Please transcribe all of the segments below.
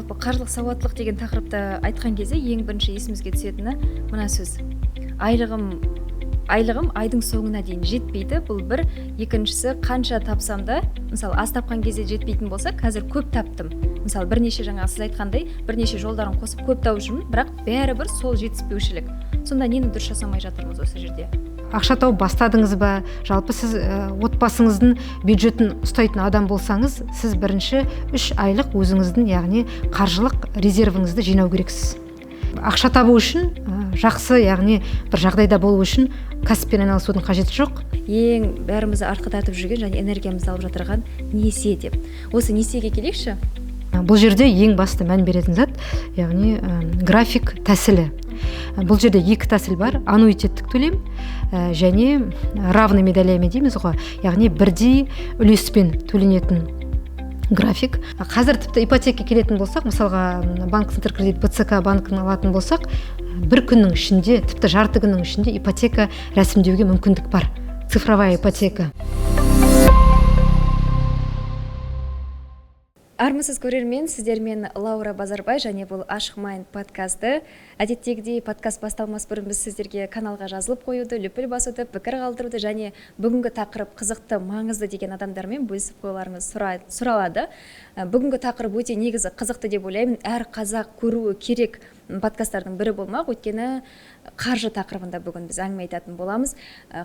Жалпы қаржылық сауаттылық деген тақырыпты айтқан кезде ең бірінші есімізге түсетіні мына сөз. Айлығым айдың соңына дейін жетпейді. Бұл бір. Екіншісі, қанша тапсам да, мысалы, аз тапқан кезде жетпейтін болса, қазір көп таптым. Мысалы, бірнеше, жаңағы сіз айтқандай, бірнеше жолдарын қосып көп тауып жүрмін, бірақ бәрібір сол жетіспеушілік. Сонда нені дұрыс жасамай жатырмыз осы жерде? Ақша тауып бастадыңыз ба? Жалпы сіз отбасыңыздың бюджетін ұстайтын адам болсаңыз, сіз бірінші 3 айлық өзіңіздің, яғни қаржылық резервіңізді жинау керексіз. Ақша табу үшін, жақсы, яғни бір жағдайда болу үшін кәсіппен айналысудың қажеті жоқ. Ең бәрімізді артқа тартып жүрген және энергиямызды алып жатырған несие деп. Осы несиеге келейікші. Бұл жерде ең басты мән беретін зат, яғни график тәсілі. Бұл жерде екі тәсіл бар: аннуитеттік төлем және равными долями дейміз ғой, яғни бірдей үлеспен төленетін график. Қазір тіпті ипотека келетін болсақ, мысалға, банк Центркредит, БЦК банкін алатын болсақ, бір күннің ішінде, тіпті жарты күннің ішінде ипотека рәсімдеуге мүмкіндік бар. Цифровая ипотека. Армысыз, көрермен, сіздермен Лаура Базарбай және бұл Ашық Майнд подкасты. Әдеттегідей, подкаст басталмас бұрын біз сіздерге каналға жазылып қоюды, лүпіл басуды, пікір қалдыруды және бүгінгі тақырып қызықты, маңызды деген адамдармен бөлісіп қоюларыңыз сұралады. Бүгінгі тақырып өте негізі қызықты деп ойлаймын. Әр қазақ көруі керек подкасттардың бірі болмақ, өйткені қаржы тақырыбында бүгін біз әңгіме айтатын боламыз.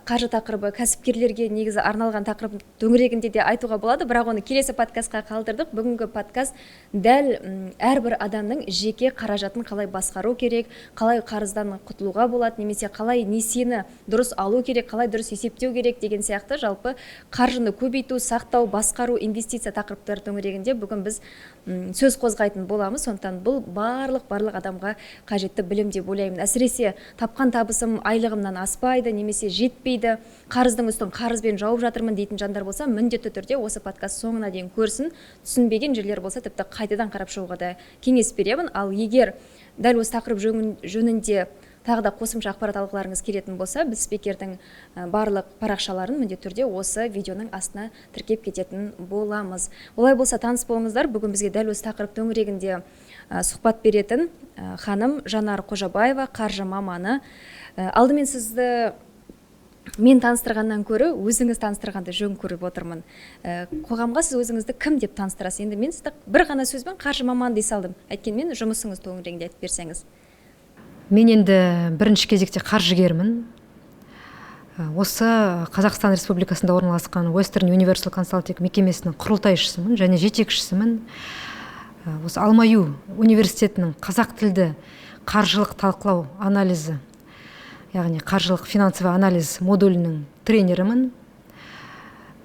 Қаржы тақырыбы кәсіпкерлерге негізі арналған тақырып төңірегінде де айтуға болады, бірақ оны келесі подкастқа қалдырдық. Бүгінгі подкаст дәл әрбір адамның жеке қаражатын қалай басқару керек, қалай қарыздан құтылуға болады, немесе қалай несиені дұрыс алу керек, қалай дұрыс есептеу керек деген сияқты, жалпы қаржыны көбейту, сақтау, басқару, инвестиция тақырыптары төңірегінде бүгін біз сөз қозғайтын боламыз. Сондықтан бұл барлық адамға қажетті білім деп ойлаймын. Әсіресе тапқан табысым айлығымнан аспайды немесе жетпейді, қарыздың үстін қарызбен жауып жатырмын дейтін жандар болса, міндетті түрде осы подкаст соңына дейін көрсін. Түсінбеген жерлер болса, тіпті қайтадан қарап шығуға да кеңес беремін. Ал егер дәл осы тақырып жөнінде тағы да қосымша ақпарат алғыларыңыз келетін болса, біз спикердің барлық парақшаларын міндетті түрде осы видеоның астына тіркеп кететін боламыз. Олай болса, таныс болыңыздар. Бүгін бізге дәл осы тақырып төңірегінде сұхбат беретін ханым Жанар Қожабаева, қаржы маманы. Алдымен сізді мен таныстырғаннан көрі өзіңіз таныстырғанды жөн көріп отырмын. Қоғамға сіз өзіңізді кім деп таныстырасыз? Енді мен сізді бір ғана сөзбен қаржы маманы дей салдым. Әйткенмен жұмысыңыз төңірегінде айтып берсеңіз. Мен енді бірінші кезекте қаржыгермін. Осы Қазақстан Республикасында орналасқан Western Universal Consulting мекемесінің құрылтайшысымын және жетекшісімін. Осы Алмаю университетінің қазақ тілді қаржылық талқылау анализі, яғни қаржылық финансовый анализ модулінің тренерімін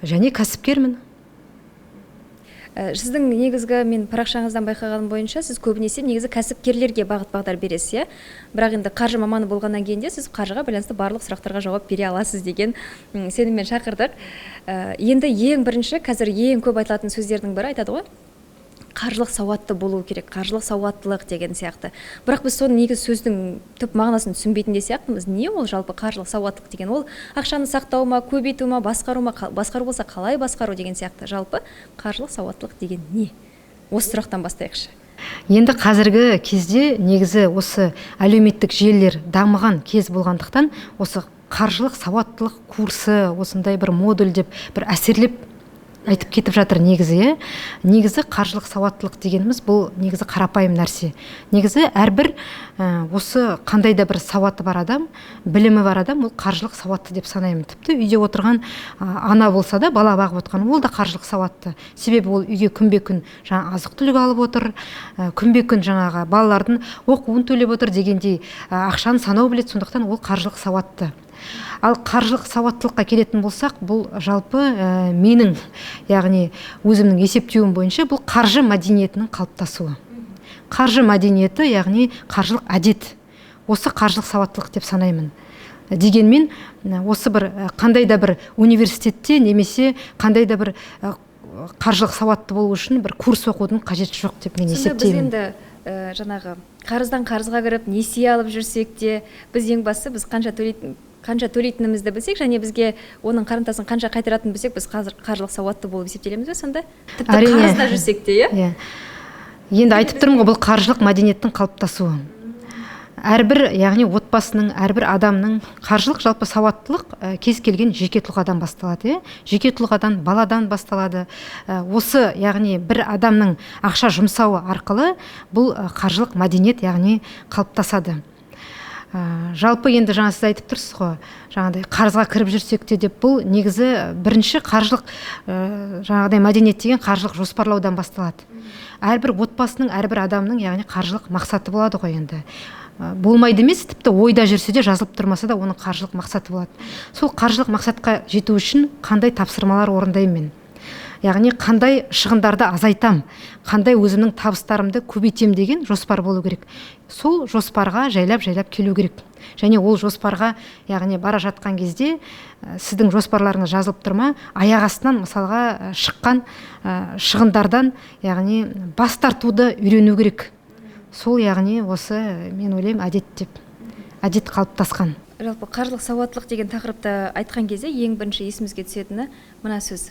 және кәсіпкермін. Сіздің негізгі, мен парақшаңыздан байқағаным бойынша, сіз көбінесе негізі кәсіпкерлерге бағыт бағдар бересіз, иә? Бірақ енді қаржы маманы болғаннан кейін де сіз қаржыға байланысты барлық сұрақтарға жауап бере аласыз деген сеніммен шақырдық. Енді ең бірінші, қазір ең көп айтылатын сөздердің бірі айтады ғой, қаржылық сауатты болу керек, қаржылық сауаттылық деген сияқты. Бірақ біз соның негізі сөздің түп мағынасын түсінбейтін де сияқтымыз. Не ол жалпы қаржылық сауаттылық деген? Ол ақшаны сақтау ма, көбейту ма, басқару ма, басқару болса қалай басқару деген сияқты. Жалпы қаржылық сауаттылық деген не? Осы сұрақтан бастайықшы. Енді қазіргі кезде негізі осы әлеуметтік желілер дамыған кез болғандықтан, осы қаржылық сауаттылық курсы, осындай бір модуль деп бір әсерлеп айтып кетіп жатыр негізі, иә? Негізі қаржылық сауаттылық дегеніміз бұл негізі қарапайым нәрсе. Негізі әрбір осы қандай да бір сауаты бар адам, білімі бар адам ол қаржылық сауатты деп санаймын. Тіпті үйде отырған ана болса да, бала бағып отырған, ол да қаржылық сауатты. Себебі ол үйге күнбе-күн жаңа азық-түлік алып отыр, күнбе-күн жаңағы балалардың оқуын төлеп отыр дегендей, ақшаны санау біледі, сондықтан ол қаржылық сауатты. Ал қаржылық сауаттылыққа келетін болсақ, бұл жалпы менің, яғни өзімнің есептеуім бойынша, бұл қаржы мәдениетінің қалыптасуы. Қаржы мәдениеті, яғни қаржылық әдет. Осы қаржылық сауаттылық деп санаймын. Дегенмен, осы бір қандай да бір университетте немесе қандай да бір қаржылық сауатты болу үшін бір курс оқудың қажеті жоқ деп мен Сонда біз есептеймін. енді жаңағы қарыздан қарызға кіріп, несие алып жүрсек те, біз ең бастысы біз қанша төлейтінімізді білсек және бізге оның қарымтасын қанша қайтаратынын білсек, біз қазір қаржылық сауатты болып есептелеміз бе сонда? Тіпті Әрине. қарызда жүрсек те, иә? Иә. Енді айтып тұрмын ғой, бұл қаржылық мәдениеттің қалыптасуы. Әрбір, яғни отбасының, әрбір адамның қаржылық жалпы сауаттылық кез келген жеке тұлғадан басталады, иә? Жеке тұлғадан, баладан басталады. Осы, яғни бір адамның ақша жұмсауы арқылы бұл қаржылық мәдениет, яғни қалыптасады. Жалпы енді жаңа сіз айтып тұрсыз ғой, жаңағыдай қарызға кіріп жүрсек те деп, бұл негізі бірінші қаржылық жаңағыдай мәдениет деген қаржылық жоспарлаудан басталады. Әрбір отбасының, әрбір адамның, яғни қаржылық мақсаты болады ғой енді. Болмайды емес, тіпті ойда жүрсе де, жазылып тұрмаса да, оның қаржылық мақсаты болады. Сол қаржылық мақсатқа жету үшін қандай тапсырмалар орындаймын мен? Яғни қандай шығындарды азайтам, қандай өзімнің табыстарымды көбейтем деген жоспар болу керек. Сол жоспарға жайлап-жайлап келу керек. Және ол жоспарға, яғни бара жатқан кезде сіздің жоспарларыңыз жазылып тұр ма, аяқ астынан мысалға шыққан шығындардан, яғни бас тартуды үйрену керек. Сол, яғни осы мен ойлаймын, әдет деп, әдет қалыптасқан. Жалпы қаржылық сауаттылық деген тақырыпты айтқан кезде ең бірінші есімізге түсетіні мына сөз.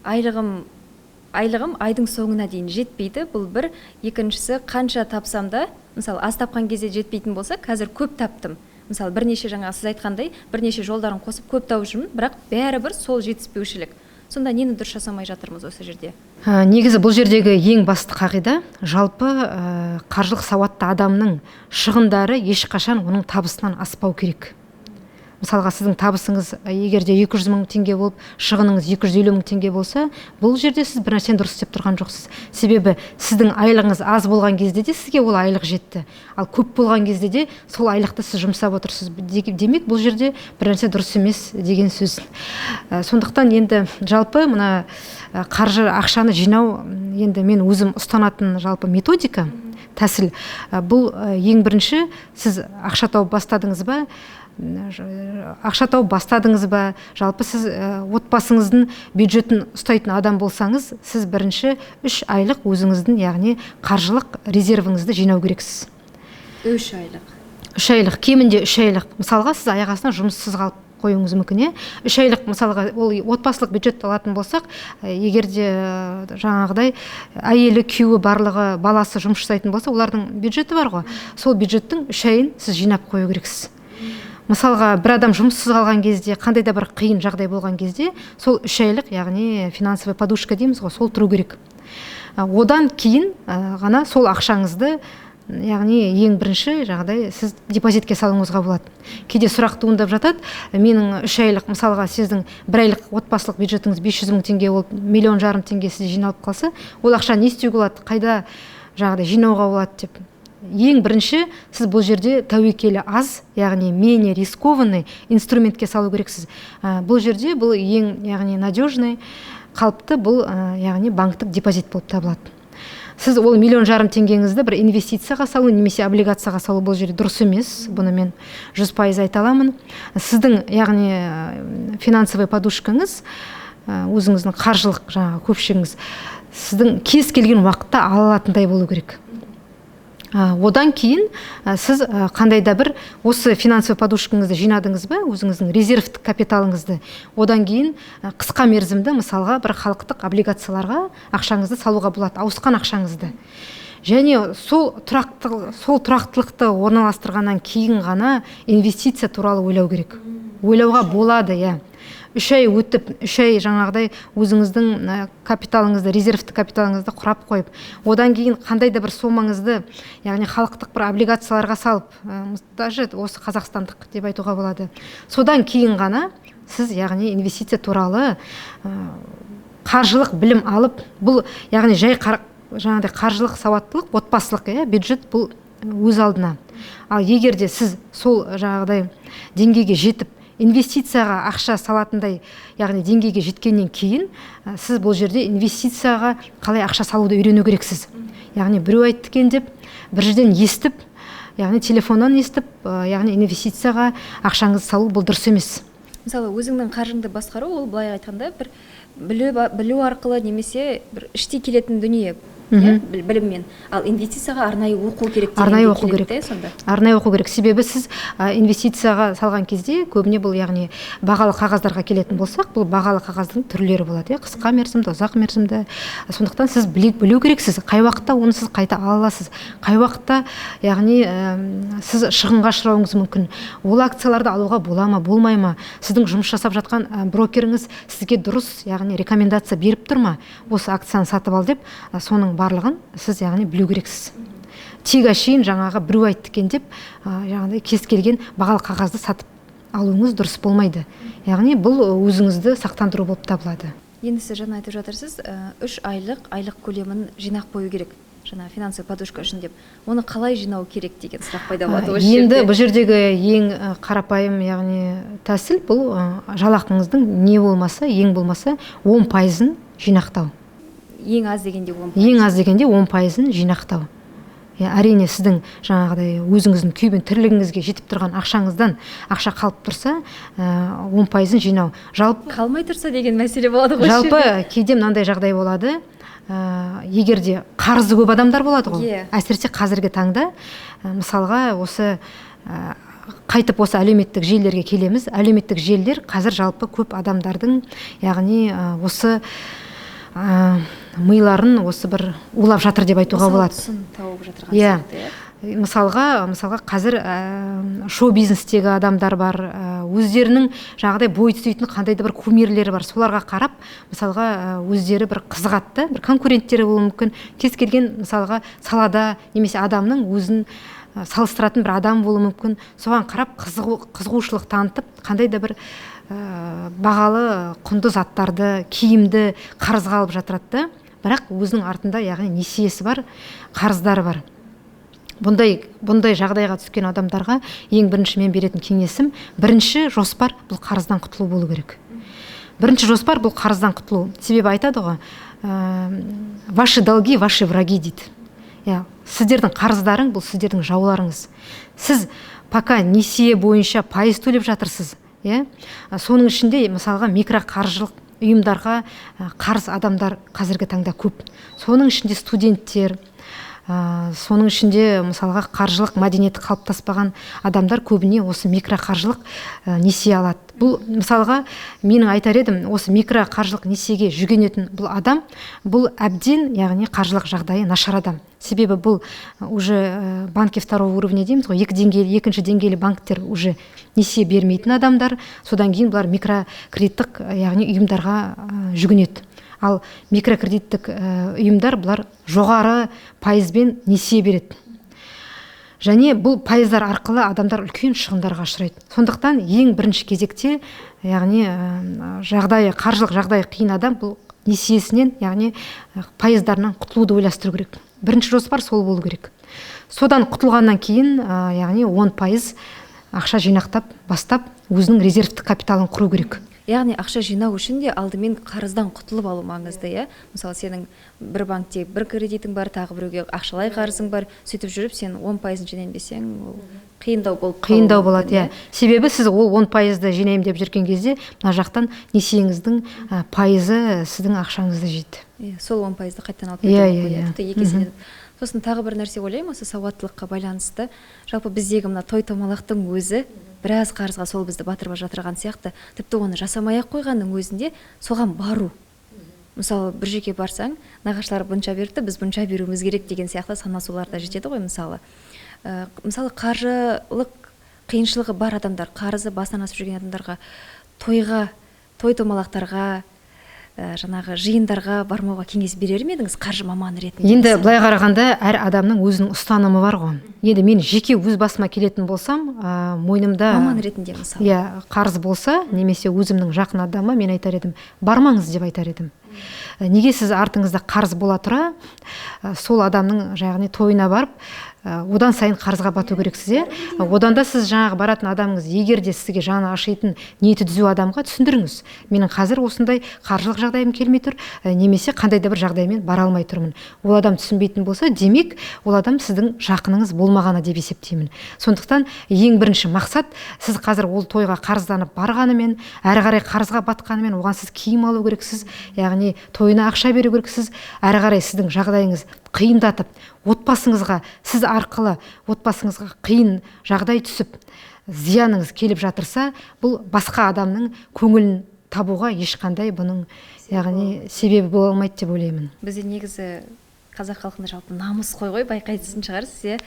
Айлығым айдың соңына дейін жетпейді. Бұл бір. Екіншісі, қанша тапсам да, мысалы, аз тапқан кезде жетпейтін болса, қазір көп таптым. Мысалы, бірнеше, жаңа сіз айтқандай, бірнеше жолдарын қосып көп тауып жүрмін, бірақ бәрібір сол жетіспеушілік. Сонда нені дұрыс жасамай жатырмыз осы жерде? Негізі бұл жердегі ең басты қағида, жалпы қаржылық сауатты адамның шығындары ешқашан оның табысынан аспау керек. Мысалға, сіздің табысыңыз егер де 200 мың теңге болып, шығыныңыз 250 мың теңге болса, бұл жерде сіз бір нәрсені дұрыс істеп тұрған жоқсыз. Себебі сіздің айлығыңыз аз болған кезде де сізге ол айлық жетті. Ал көп болған кезде де сол айлықты сіз жұмсап отырсыз. Демек, бұл жерде бір нәрсе дұрыс емес деген сөз. Сондықтан енді жалпы мына қаржы ақшаны жинау, енді мен өзім ұстанатын жалпы методика, тәсіл. Бұл ең бірінші сіз ақша тауып бастадыңыз ба? Ақша тауып бастадыңыз ба? Жалпы сіз отбасыңыздың бюджетін ұстайтын адам болсаңыз, сіз бірінші 3 айлық өзіңіздің, яғни қаржылық резервіңізді жинау керексіз. 3 айлық. 3 айлық, кемінде 3 айлық. Мысалға, сіз аяқ астынан жұмыссыз қалып қоюыңыз мүмкін, е? 3 айлық, мысалға, ол отбасылық бюджетті алатын болсақ, егер де жаңағыдай әйелі, күйеуі, барлығы, баласы жұмыс жасайтын болса, олардың бюджеті бар ғой. Сол бюджеттің 3 айын сіз жинап қою керексіз. Мысалға, бір адам жұмыссыз қалған кезде, қандай да бір қиын жағдай болған кезде, сол 3 айлық, яғни финансовая подушка дейміз ғой, сол тұру керек. Одан кейін ғана сол ақшаңызды, яғни ең бірінші жағдай сіз депозитке салуыңызға болады. Кейде сұрақ туындап жатады, менің 3 айлық, мысалға, сіздің 1 айлық отбасылық бюджетіңіз 500 мың теңге болып, миллион жарым теңге сізде жиналып қалса, ол ақшаны не істеуге болады, қайда жаңағыдай жинауға болады деп. Ең бірінші сіз бұл жерде тәуекелі аз, яғни менее рискованный инструментке салу керексіз. Бұл жерде бұл ең, яғни надежный, қалыпты бұл, яғни банктік депозит болып табылады. Сіз ол миллион жарым теңгеңізді бір инвестицияға салу немесе облигацияға салу бұл жерде дұрыс емес, бұны мен 100% айта аламын. Сіздің, яғни финансовый подушкаңыз, өзіңіздің қаржылық жаңағы көпшігіңіз сіздің кез келген уақытта ала алатындай болу керек. Одан кейін сіз қандай да бір осы финансовый подушкаңызды жинадыңыз ба, өзіңіздің резервтік капиталыңызды, одан кейін қысқа мерзімді мысалға бір халықтық облигацияларға ақшаңызды салуға болады, ауысқан ақшаңызды. Және сол тұрақтылықты орналастырғаннан кейін ғана инвестиция туралы ойлау керек. Ойлауға болады, иә. 3 ай өтіп, 3 ай жаңағыдай өзіңіздің капиталыңызды, резервті капиталыңызды құрап қойып, одан кейін қандай да бір сомаңызды, яғни халықтық бір облигацияларға салып, даже осы қазақстандық деп айтуға болады. Содан кейін ғана сіз, яғни инвестиция туралы қаржылық білім алып, бұл, яғни жай жаңағыдай қаржылық сауаттылық, отбасылық, иә, бюджет бұл өз алдына. Ал егер де сіз сол жаңағыдай деңгейге жетіп, инвестицияға ақша салатындай, яғни деңгейге жеткеннен кейін, сіз бұл жерде инвестицияға қалай ақша салуды үйрену керексіз. Яғни біреу айтты екен деп, бір жерден естіп, яғни телефоннан естіп, яғни инвестицияға ақшаңызды салу бұл дұрыс емес. Мысалы, өзіңнің қаржыңды басқару, ол былай айтқанда бір білу арқылы немесе бір іштей келетін дүние. Иә, біліммен. Ал инвестицияға арнайы оқу керек. Арнайы оқу керек. Сонда. Арнайы оқу керек. Себебі сіз инвестицияға салған кезде көбіне бұл, яғни бағалы қағаздарға келетін болсақ, бұл бағалы қағаздың түрлері болады, иә, қысқа мерзімді, ұзақ мерзімді. Сондықтан сіз білу керексіз, қай уақытта оны сіз қайта ала аласыз, қай уақытта, яғни сіз шығынға ұшырауыңыз мүмкін. Ол акцияларды алуға бола ма, болмай ма? Сіздің жұмыс жасап жатқан брокеріңіз сізге дұрыс, яғни рекомендация беріп тұр ма? Осы акцияны сатып ал деп, соның барлығын сіз, яғни, білу керексіз. Тек әшейін жаңағы біреу айтты екен деп, жаңағыдай кез келген бағалы қағазды сатып алуыңыз дұрыс болмайды. Яғни бұл өзіңізді сақтандыру болып табылады. Енді сіз жаңа айтып жатырсыз, 3 айлық көлемін жинақ қою керек, жаңа финансовый подушка үшін деп. Оны қалай жинау керек деген сұрақ пайда болады осы жерде. Енді бұл жердегі ең қарапайым, яғни тәсіл бұл жалақыңыздың не болмаса, ең болмаса 10%-ын жинақтау. Ең аз дегенде 10%. Ең аз дегенде 10%-ын жинақтау. Әрине, сіздің жаңағыдай өзіңіздің күйбең тірлігіңізге жетіп тұрған ақшаңыздан ақша қалып тұрса, 10%-ын жинау. Жалпы қалмай тұрса деген мәселе болады ғой. Жалпы кейде мынандай жағдай болады. Егер де қарызы көп адамдар болады ғой. Әсіресе қазіргі таңда, мысалға, осы қайтып осы әлеуметтік желілерге келеміз. Әлеуметтік желілер қазір жалпы көп адамдардың, яғни осы миларын осы бір улап жатыр деп айтуға болады. Тұсын тауып жатырған сияқты, иә. Мысалға қазір шоу-бизнестегі адамдар бар, өздерінің жаңағыдай бой түзейтін қандай да бір кумирлері бар, соларға қарап, мысалға, өздері бір қызығады, бір конкуренттері болуы мүмкін. Кез келген, мысалға, салада немесе адамның өзін салыстыратын бір адам болуы мүмкін. Соған қарап қызығушылық танытып, қандай да бір бағалы құнды заттарды, киімді қарызға алып жатырады да, бірақ өзінің артында, яғни, несиесі бар, қарыздары бар. Бұндай жағдайға түскен адамдарға ең бірінші мен беретін кеңесім, бірінші жоспар бұл қарыздан құтылу болу керек. Бірінші жоспар бұл қарыздан құтылу. Себебі айтады ғой, ваши долги, ваши враги дейді. Иә, сіздердің қарыздарың бұл сіздердің жауларыңыз. Сіз пока несие бойынша пайыз төлеп жатырсыз, иә? Соның ішінде, мысалға, микроқаржылық ұйымдарға қарыз адамдар қазіргі таңда көп. Соның ішінде студенттер, соның ішінде, мысалға, қаржылық мәдениеті қалыптаспаған адамдар көбіне осы микроқаржылық несие алады. Бұл, мысалға, менің айтар едім, осы микроқаржылық несиеге жүгінетін бұл адам, бұл әбден, яғни, қаржылық жағдайы нашар адам. Себебі бұл уже банки второго уровня дейміз ғой, екінші деңгейлі банктер уже несие бермейтін адамдар, содан кейін бұлар микрокредиттік, яғни, ұйымдарға жүгінеді. Ал микрокредиттік ұйымдар бұлар жоғары пайызбен несие береді. Және бұл пайыздар арқылы адамдар үлкен шығындарға ұшырайды. Сондықтан ең бірінші кезекте, яғни, жағдайы, қаржылық жағдайы қиын адам бұл несиесінен, яғни, пайыздарынан құтылуды ойластыру керек. Бірінші жоспар сол болу керек. Содан құтылғаннан кейін, яғни, 10% ақша жинақтап бастап, өзінің резервтік капиталын құру керек. Яғни ақша жинау үшін де алдымен қарыздан құтылып алу маңызды, иә? Мысалы, сенің бір банкте бір кредитің бар, тағы біреуге ақшалай қарызың бар, сөйтіп жүріп сен 10%-ын жинаймын десең, ол қиындау болып қиындау болады, иә. Себебі сіз ол 10%-ды жинаймын деп жүрген кезде мына жақтан несиеңіздің пайызы сіздің ақшаңызды жейді. Иә, сол 10%-ды қайтадан алып кетуі мүмкін, тіпті екі еселеніп. Сосын тағы бір нәрсе ойлаймын, осы сауаттылыққа байланысты. Жалпы біздегі мына той томалақтың өзі біраз қарызға сол бізді батырып жатырған сияқты. Тіпті оны жасамай-ақ қойғанның өзінде соған бару. Мысалы, бір жерге барсаң, нағашылар бұнша беріпті, біз бұнша беруіміз керек деген сияқты санасулар да жетеді ғой, мысалы. Мысалы, қаржылық қиыншылығы бар адамдар, қарызы басынан асып жүрген адамдарға тойға, той томалақтарға, жаңағы жиындарға бармауға кеңес берер ме едіңіз қаржы маманы ретінде? Енді былай қарағанда әр адамның өзінің ұстанымы бар ғой. Енді мен жеке өз басыма келетін болсам, мойнымда маман ретінде мысалы. Иә, қарыз болса, немесе өзімнің жақын адамыма мен айтар едім, бармаңыз деп айтар едім. Неге сіз артыңызда қарыз бола тұра, сол адамның, яғни, тойына барып, Одан сайын қарызға бату керексіз, иә. Одан да сіз жаңағы баратын адамыңыз, егер де сізге жаны ашитын, ниеті түзу адамға түсіндіріңіз: менің қазір осындай қаржылық жағдайым келмей тұр немесе қандай да бір жағдаймен бара алмай тұрмын. Ол адам түсінбейтін болса, демек, ол адам сіздің жақыныңыз болмағаны деп есептеймін. Сондықтан ең бірінші мақсат, сіз қазір ол тойға қарызданып барғанымен, әрі қарай қарызға батқанымен, оған сіз киім алу керексіз, яғни тойына ақша беру керексіз. Әрі қарай сіздің жағдайыңыз қиындатып, отбасыңызға, сіз арқылы отбасыңызға қиын жағдай түсіп, зияныңыз келіп жатырса, бұл басқа адамның көңілін табуға ешқандай бұның, яғни, себебі бола алмайды деп ойлаймын. Бізде негізі, қазақ халқында жалпы намыс қой ғой, байқайтын шығарсыз, иә.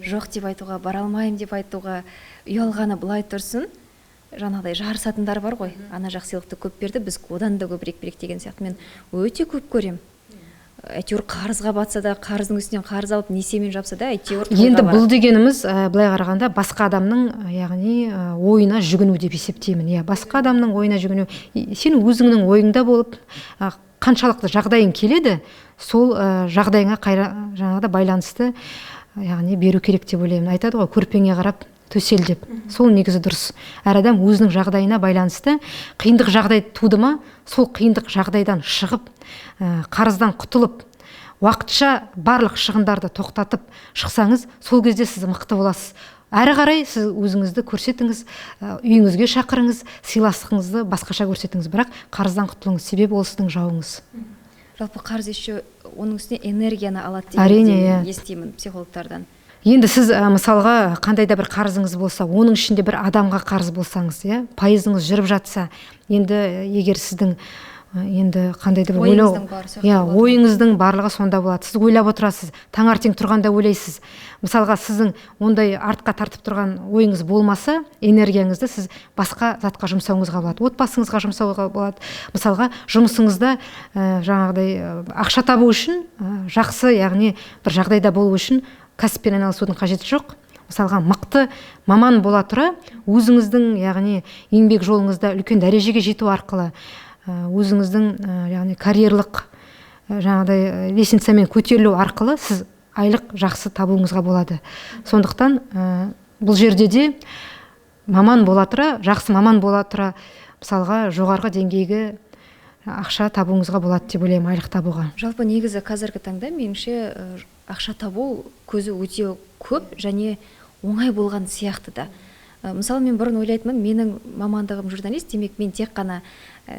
Жоқ деп айтуға, бара алмаймын деп айтуға ұялғаны былай тұрсын, жаңағыдай жарысатындар бар ғой: ана жақ сыйлықты көп берді, біз одан да көбірек берейік деген сияқты. Мен өте көп көремін, әйтеуір қарызға батса да, қарыздың үстінен қарыз алып, несиемен жапса да, әйтеуір тойға Енді бұл барады. дегеніміз, былай қарағанда, басқа адамның, яғни, ойына жүгіну деп есептеймін, иә. Басқа адамның ойына жүгіну. Сен өзіңнің ойыңда болып, қаншалықты жағдайың келеді, сол жағдайыңа қайра жаңағыдай байланысты, яғни, беру керек деп ойлаймын. Айтады ғой, көрпеңе қарап төсел деп. Сол негізі дұрыс. Әр адам өзінің жағдайына байланысты. Қиындық жағдай туды ма, сол қиындық жағдайдан шығып, қарыздан құтылып, уақытша барлық шығындарды тоқтатып шықсаңыз, сол кезде сіз мықты боласыз. Әрі қарай сіз өзіңізді көрсетіңіз, үйіңізге шақырыңыз, сыйластығыңызды басқаша көрсетіңіз, бірақ қарыздан құтылыңыз, себебі ол сіздің жауыңыз. Жалпы қарыз еще оның үстіне энергияны алады Әрине, дегенді иә. естимін психологтардан. Енді сіз, мысалға, қандай да бір қарызыңыз болса, оның ішінде бір адамға қарыз болсаңыз, иә, пайызыңыз жүріп жатса, енді егер сіздің, енді қандай да бір ойлау Ойыңыздың бары сол жақта иә, болады ғой. Ойыңыздың барлығы сонда болады. Сіз ойлап отырасыз, таңертең тұрғанда ойлайсыз. Мысалға, сіздің ондай артқа тартып тұрған ойыңыз болмаса, энергияңызды сіз басқа затқа жұмсауыңызға болады, отбасыңызға жұмсауға болады. Мысалға, жұмысыңызда, жаңағыдай, ақша табу үшін, жақсы, яғни, бір жағдайда болу үшін кәсіппен айналысудың қажеті жоқ. Мысалға, мықты маман бола тұра, өзіңіздің, яғни, еңбек жолыңызда үлкен дәрежеге жету арқылы, өзіңіздің, яғни, карьерлық, жаңағыдай, лестницамен көтерілу арқылы сіз айлық жақсы табуыңызға болады. Сондықтан бұл жерде де маман бола тұра, жақсы маман бола тұра, мысалға, жоғарғы деңгейге ақша табуыңызға болады деп ойлаймын, айлық табуға. Жалпы, негізі, қазіргі таңда, меніңше, ақша табу көзі өте көп және оңай болған сияқты да. Мысалы, мен бұрын ойлайтынмын: менің мамандығым журналист, демек, мен тек қана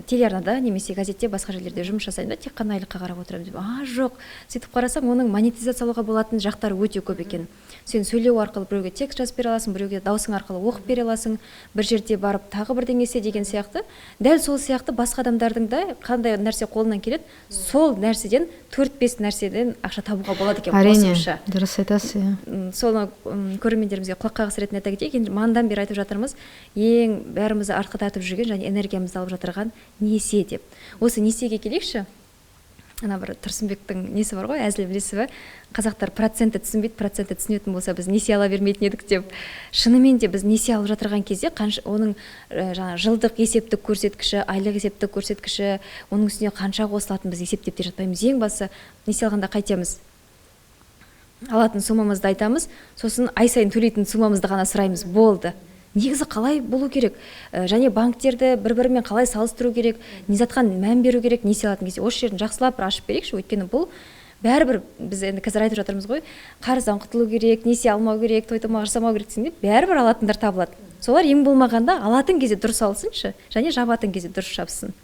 телеарнада немесе газетте, басқа жерлерде жұмыс жасаймын да, тек қана айлыққа қарап отырамын деп. А жоқ, сөйтіп қарасам, оның монетизациялауға болатын жақтары өте көп екен. Сен сөйлеу арқылы біреуге текст жазып бере аласың, біреуге даусың арқылы оқып бере аласың, бір жерде барып тағы бірдеңе істе деген сияқты. Дәл сол сияқты басқа адамдардың да қандай нәрсе қолынан келеді, сол нәрседен, төрт бес нәрседен ақша табуға болады екен Әрине. қосымша. Дұрыс айтасыз, иә. Соны көрермендерімізге құлақ қағыс ретінде айта кетейік. Енді манадан бері айтып жатырмыз, ең бәрімізді артқа тартып жүрген және энергиямызды алып жатырған несие деп. Осы несиеге келейікші. Ана бір Тұрсынбектің несі бар ғой, әзілі, білесіз бе? Қазақтар процентті түсінбейді, процентті түсінетін болса, біз несие ала бермейтін едік деп. Шынымен де, біз несие алып жатырған кезде қанша оның, жаңа жылдық есептік көрсеткіші, айлық есептік көрсеткіші, оның үстіне қанша қосылатынын біз есептеп те жатпаймыз. Ең бастысы, несие алғанда қайтеміз? Алатын суммамызды айтамыз, сосын ай сайын төлейтін суммамызды ғана сұраймыз, болды. Негізі қалай болу керек? Және банктерді бір бірімен қалай салыстыру керек, не затқа мән беру керек несие алатын кезде? Осы жерін жақсылап бір ашып берейікші, өйткені бұл бәрібір, біз енді қазір айтып жатырмыз ғой, қарыздан құтылу керек, несие алмау керек, той томалақ жасамау керек десең де, бәрібір алатындар табылады. Солар ең болмағанда алатын кезде дұрыс алсыншы және жабатын кезде дұрыс жапсын.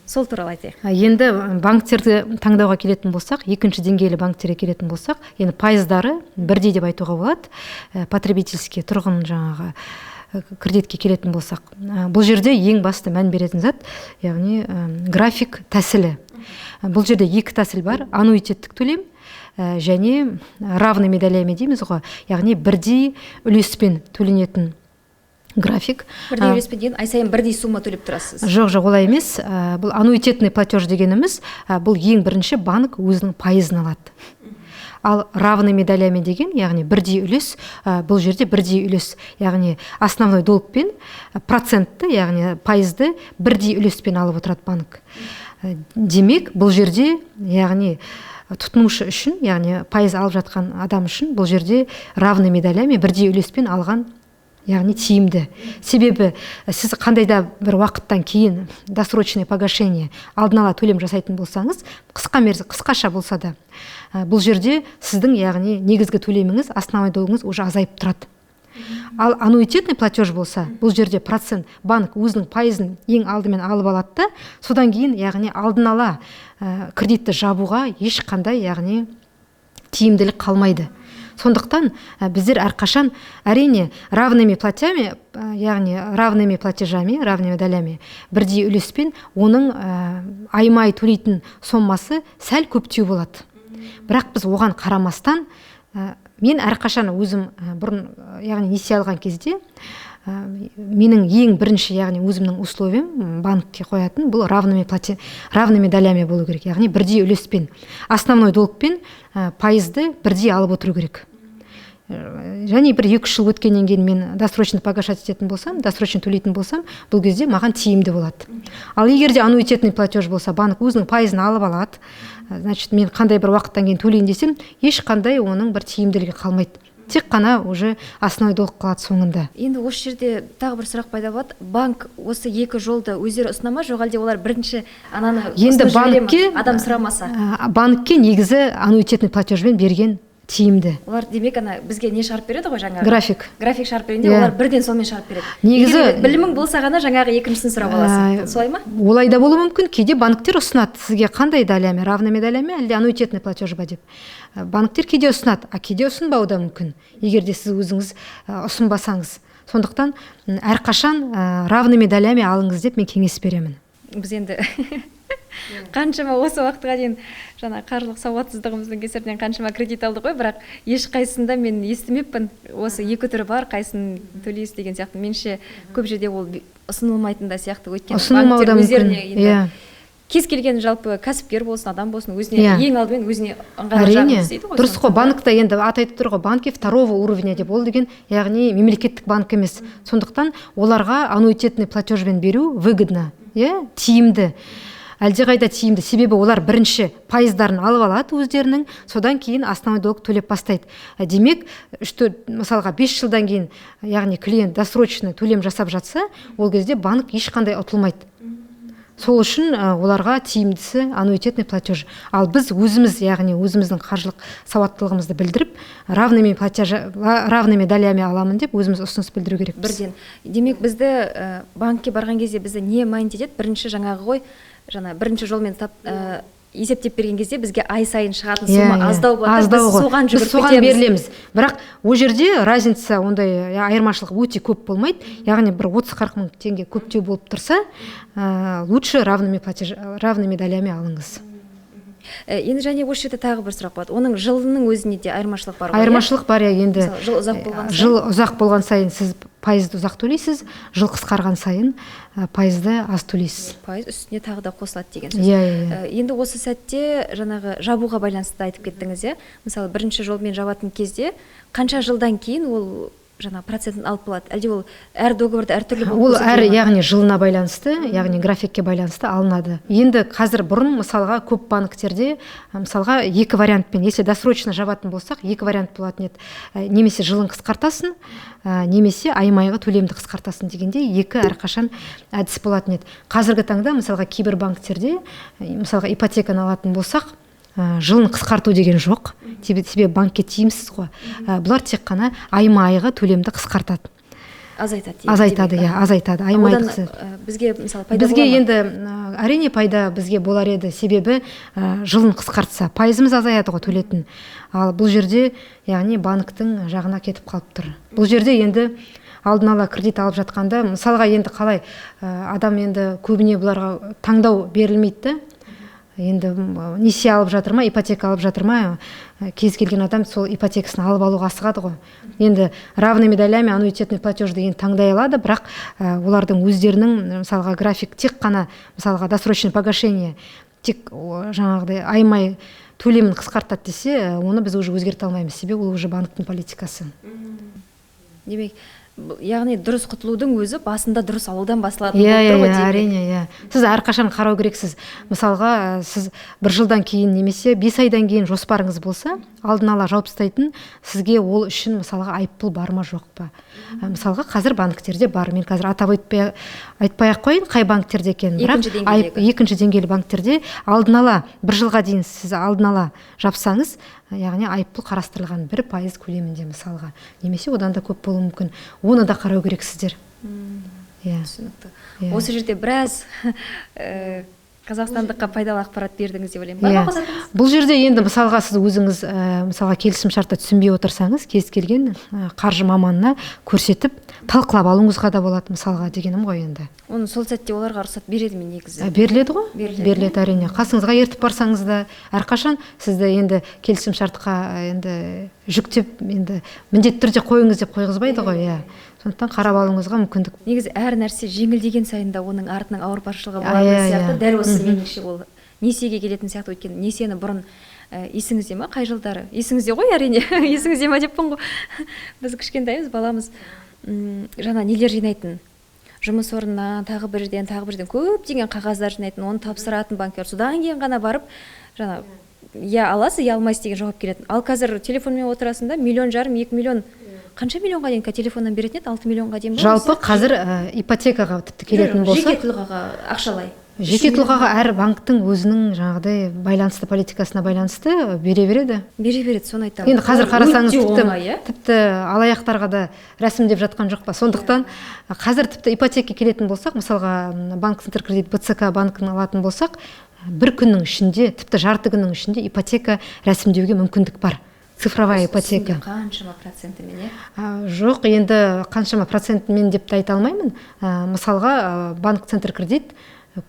Сол туралы айтайық. Енді банктерді таңдауға келетін болсақ, екінші деңгейлі банктерге келетін болсақ, енді пайыздары бірдей деп айтуға болады. Потребительский, тұрғын, жаңағы, кредитке келетін болсақ, бұл жерде ең басты мән беретін зат, яғни, график тәсілі. Бұл жерде екі тәсіл бар: аннуитеттік төлем және равными долями дейміз ғой, яғни бірдей үлеспен төленетін график. Бірдей үлеспен деген ай сайын бірдей сумма төлеп тұрасыз? Жоқ, олай емес. Бұл аннуитетный платеж дегеніміз, бұл ең бірінші банк өзінің пайызын алады. Ал равными долями деген, яғни бірдей үлес, бұл жерде бірдей үлес, яғни основной долг пен процентті, яғни пайызды бірдей үлеспен алып отырады банк. Демек, бұл жерде, яғни, Тұтынушы үшін, яғни пайыз алып жатқан адам үшін бұл жерде равными долями, бірдей үлеспен алған, яғни тиімді. Себебі сіз қандай да бір уақыттан кейін досрочное погашение, алдын ала төлем жасайтын болсаңыз, қысқа мерзім, қысқаша болса да, бұл жерде сіздің, яғни негізгі төлеміңіз, основной долгыңыз уже азайып тұрады. Ал аннуитетный платеж болса, бұл жерде процент, банк өзінің пайызын ең алдымен алып алады да, содан кейін, яғни алдын ала кредитті жабуға ешқандай, яғни тиімділік қалмайды. Сондықтан біздер әрқашан, әрине, равными платями, яғни равными платежами, равными долями, бірдей үлеспен, оның айма-ай төлейтін сомасы сәл көптеу болады. Бірақ біз оған қарамастан, мен әрқашан өзім бұрын, яғни несие алған кезде, менің ең бірінші, яғни өзімнің условием банкке қоятын бұл равными долями болу керек, яғни бірдей үлеспен основной долгпен пайызды бірдей алып отыру керек. Және бір 2-3 жыл өткеннен кейін мен досрочно погашать ететін болсам, досрочно төлейтін болсам, бұл кезде маған тиімді болады. Ал егер де аннуитетный платеж болса, банк өзінің пайызын алып алады, значит, мен қандай бір уақыттан кейін төлейін десем, ешқандай оның бір тиімділігі қалмайды, тек қана уже основной долг қалады соңында. Енді осы жерде тағы бір сұрақ пайда болады: банк осы екі жолды өздері ұсына ма, жоқ әлде олар бірінші ананы Енді ұсынып жібере ма, банкке адам сұрамаса? Банкке негізі аннуитетный платежбен берген тиімді. Олар, демек, ана бізге не шығарып береді ғой жаңағы? График. График шығарып бергенде, Иә. олар бірден сонымен шығарып береді. Негізі- Егер білімің болса ғана жаңағы екіншісін сұрап аласың, солай ма? Олай да болуы мүмкін. Кейде банктер ұсынады: сізге қандай долями, равными долями әлде аннуитетный платеж ба деп. Банктер кейде ұсынады, а кейде ұсынбауы да мүмкін, егер де сіз өзіңіз ұсынбасаңыз. Сондықтан әрқашан равными долями алыңыз деп мен кеңес беремін. Біз енді қаншама осы уақытқа дейін жаңа қаржылық сауатсыздығымыздың кесірінен қаншама кредит алдық қой, бірақ ешқайсысында мен естімеппін осы екі түрі бар, қайсысын төлейсіз деген сияқты. Меніңше, көп жерде ол ұсынылмайтын да сияқты, өйткені Ұсынылмауы да банктер мүмкін. өздеріне енді кез келген, жалпы кәсіпкер болсын, адам болсын, өзіне ең алдымен өзіне ыңғайлы жағын Әрине, іздейді ғой. дұрыс қой. Сондықтан да. Банкта енді аты айтып тұр ғой, банки второго уровня деп, ол деген, яғни мемлекеттік банк емес. Сондықтан оларға аннуитетный платежбен беру выгодно, иә, тиімді, әлдеқайда тиімді. Себебі олар бірінші пайыздарын алып алады өздерінің, содан кейін основной долг төлеп бастайды. Демек, үш төрт, мысалға, 5 жылдан кейін, яғни клиент досрочно төлем жасап жатса, ол кезде банк ешқандай ұтылмайды. Сол үшін оларға тиімдісі аннуитетный платеж. Ал біз өзіміз, яғни өзіміздің қаржылық сауаттылығымызды білдіріп, равными долями аламын деп өзіміз ұсыныс білдіру керекпіз. Бірден, демек, бізді банкке барған кезде бізді не майнд етеді? Бірінші жаңағы ғой, жаңа бірінші жолмен есептеп берген кезде бізге ай сайын шығатын сумма аздау болады да, Аздау біз ғой. соған Біз жүгіріп соған кетеміз. берілеміз. Бірақ ол жерде разница ондай, айырмашылық өте көп болмайды, яғни бір 30-40 мың теңге көптеу болып тұрса, лучше равными долями алыңыз. Енді және осы жерде тағы бір сұрақ болады: оның жылының өзіне де айырмашылық бар ғой, иә? Айырмашылық бар, иә, енді. Мысалы, жыл ұзақ болған сайын? Жыл ұзақ болған сайын сіз пайызды ұзақ төлейсіз, жыл қысқарған сайын пайызды аз төлейсіз. Пайыз үстіне тағы да қосылады деген сөз. Иә, иә, иә. Енді осы сәтте жаңағы жабуға байланысты да айтып кеттіңіз, иә. Мысалы, бірінші жолмен жабатын кезде қанша жылдан кейін ол жаңағы процентін алып болады, әлде ол әр договорда әртүрлі болып Ол көрсетіле әр ма? яғни жылына байланысты, яғни графикке байланысты алынады. Енді қазір, бұрын, мысалға, көп банктерде, мысалға, екі вариантпен, если досрочно жабатын болсақ, екі вариант болатын еді. Немесе жылын қысқартасың, немесе айма-айғы төлемді қысқартасың дегенде екі әрқашан әдіс болатын еді. Қазіргі таңда, мысалға, кейбір банктерде, мысалға, ипотеканы алатын болсақ, жылын қысқарту деген жоқ, себебі банкке тиімсіз ғой. Бұлар тек қана айма-айғы төлемді қысқартады. Азайтады. Азайтады, Демек, иә, азайтады айма-ай. Одан бізге, мысалы, пайда Бізге бола ма? енді әрине, пайда бізге болар еді, себебі жылын қысқартса, пайызымыз азаяды ғой төлетін. Ал бұл жерде, яғни банктің жағына кетіп қалып тұр. Бұл жерде енді алдын ала кредит алып жатқанда, мысалға, енді қалай, адам енді көбіне бұларға таңдау берілмейді да. Енді несие алып жатыр ма, ипотека алып жатыр ма, кез келген адам сол ипотекасын алып алуға асығады ғой. Енді равными долями аннуитетный платеж деген таңдай алады, бірақ олардың өздерінің, мысалға, график тек қана, мысалға, досрочное погашение, тек жаңағыдай айма-ай төлемін қысқартады десе, оны біз уже өзгерте алмаймыз, себебі ол уже банктің политикасы. Демек, Яғни дұрыс құтылудың өзі басында дұрыс алудан басталатын Иә, болып иә, тұр ғой, иә, демек. Әрине, иә. Сіз әрқашан қарау керексіз. Мысалға, сіз бір жылдан кейін немесе 5 айдан кейін жоспарыңыз болса, алдын ала жауып тастайтын, сізге ол үшін мысалға айыппұл бар ма, жоқ па? Мысалға, қазір банктерде бар. Мен қазір атап айтпай ақ қояйын, қай банктерде екенін. Бірақ Екінші деңгейдегі. Екінші деңгейлі банктерде алдын ала бір жылға дейін сіз алдын ала жапсаңыз, яғни айыппұл қарастырылған 1% көлемінде мысалға, немесе одан да көп болуы мүмкін. Оны да қарау керексіздер. Иә. Түсінікті. Иә. Осы жерде біраз қазақстандыққа пайдалы ақпарат бердіңіз деп ойлаймын. Бар ма Иә. қосатыныңыз? Бұл жерде енді мысалға сіз өзіңіз, мысалға келісімшартты түсінбей отырсаңыз, кез келген қаржы маманына көрсетіп, талқылап алуыңызға да болады, мысалға дегенім ғой енді. Оны сол сәтте оларға рұқсат береді ме негізі? Беріледі ғой. Беріледі. Беріледі, әрине. Қасыңызға ертіп барсаңыз да, әрқашан сізді енді келісімшартқа енді жүктеп, енді міндетті түрде қойыңыз деп қойғызбайды ғой, иә. Сондықтан қарап алуыңызға мүмкіндік. Негізі әр нәрсе жеңілдеген сайын да оның артының ауыртпашылығы Иә, болатын иә, сияқты. иә. Дәл осы меніңше ол несиеге келетін сияқты, өйткені несиені бұрын, есіңізде ма, қай жылдары? Есіңізде ғой, әрине. Есіңізде ма деппін ғой. Біз кішкентаймыз, баламыз. Жаңа нелер жинайтын? Жұмыс орнынан, тағы бір жерден, тағы бір жерден көптеген қағаздар жинайтын, оны тапсыратын банкке. Содан кейін ғана барып, жаңа, я аласыз, я алмайсыз деген жауап келетін. Ал қазір телефонмен отырасың да, миллион жарым, 2 миллион. Қанша миллионға дейін телефоннан беретін еді? 6 миллионға дейін ба? Жалпы қазір ипотекаға тіпті келетін Жоқ, болса, жеке тұлғаға ақшалай. Жеке тұлғаға әр банктің өзінің жаңағыдай байланысты политикасына байланысты бере береді. Бере береді, соны айтамын. Енді қазір қарасаңыз, Өте оңай, иә? тіпті алаяқтарға да рәсімдеп жатқан жоқ па? Сондықтан қазір тіпті ипотека келетін болсақ, мысалға, банк Центркредит, БЦК банкін алатын болсақ, бір күннің ішінде, тіпті жарты күннің ішінде ипотека рәсімдеуге мүмкіндік бар. Цифровая ипотека. Үстінде қаншама процентімен, иә? Жоқ, енді қаншама процентімен деп те айта алмаймын. Мысалға, банк Центркредит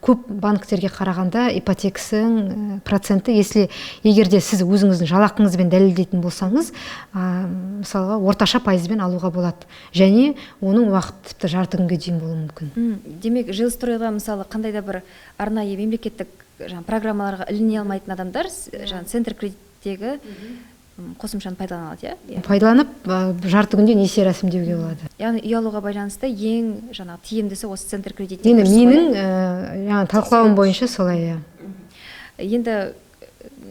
көп банктерге қарағанда ипотекасының проценті, если егер де сіз өзіңіздің жалақыңызбен дәлелдейтін болсаңыз, мысалға, орташа пайызбен алуға болады. Және оның уақыты тіпті жарты күнге дейін болуы мүмкін. Демек, жилстройға мысалы қандай да бір арнайы мемлекеттік жаңа программаларға іліне алмайтын адамдар жаңа Центркредиттегі қосымшаны пайдалана алады, иә? Иә. Пайдаланып, жарты күнде несие рәсімдеуге болады. Яғни үй алуға байланысты ең жаңағы тиімдісі осы Центркредит. Енді дұрыс қой, менің, иә? Жаңа талқылауым бойынша солай, иә. Енді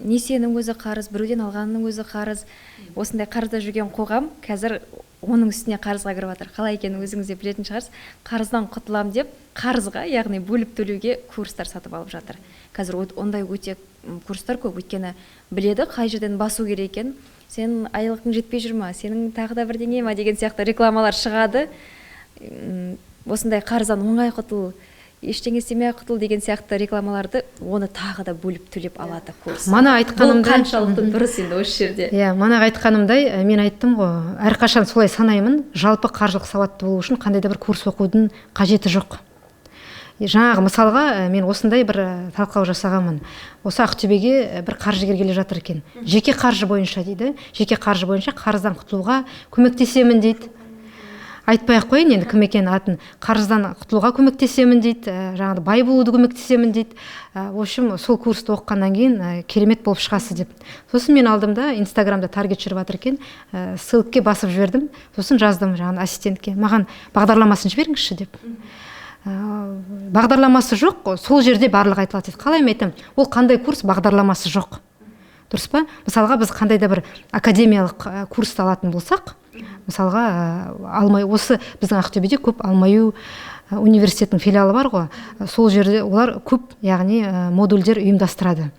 несиенің өзі қарыз, біреуден алғанның өзі қарыз. Осындай қарызда жүрген қоғам қазір оның үстіне қарызға кіріп жатыр. Қалай екенін өзіңіз де білетін шығарсыз. Қарыздан құтылам деп қарызға, яғни бөліп төлеуге курстар сатып алып жатыр. Қазір ондай өте курстар көп, өйткені біледі қай жерден басу керек екен. Сен айлығың жетпей жүр ма, сенің тағы да бірдеңе ма деген сияқты рекламалар шығады. Осындай қарыздан оңай құтыл, ештеңе істемей құтыл деген сияқты рекламаларды, оны тағы да бөліп төлеп алады курс. Мана Бұл айтқанымдай, қаншалықты дұрыс енді осы жерде? Иә, мана айтқанымдай, мен айттым ғой, әрқашан солай санаймын, жалпы қаржылық сауатты болу үшін қандай да бір курс оқудың қажеті жоқ. Жаңағы мысалға, мен осындай бір талқылау жасағанмын. Осы Ақтөбеге бір қаржыгер келе жатыр екен. Жеке қаржы бойынша дейді, жеке қаржы бойынша қарыздан құтылуға көмектесемін дейді. Айтпай ақ қояйын енді кім екенін атын. Қарыздан құтылуға көмектесемін дейді, жаңағыдай бай болуды көмектесемін дейді. В общем, сол курсты оқығаннан кейін, керемет болып шығасыз деп. Сосын мен алдым да, Инстаграмда таргет жүріп жатыр екен, ссылкке басып жібердім. Сосын жаздым жаңағы ассистентке, маған бағдарламасын жіберіңізші деп. Бағдарламасы жоқ, сол жерде барлығы айтылады дейді. Қалай мен айтамын, ол қандай курс, бағдарламасы жоқ. Дұрыс па? Мысалға, біз қандай да бір академиялық курсты алатын болсақ, мысалға, алмай, осы біздің Ақтөбеде көп Алмаю университетінің филиалы бар ғой, сол жерде олар көп, яғни, модульдер ұйымдастырады.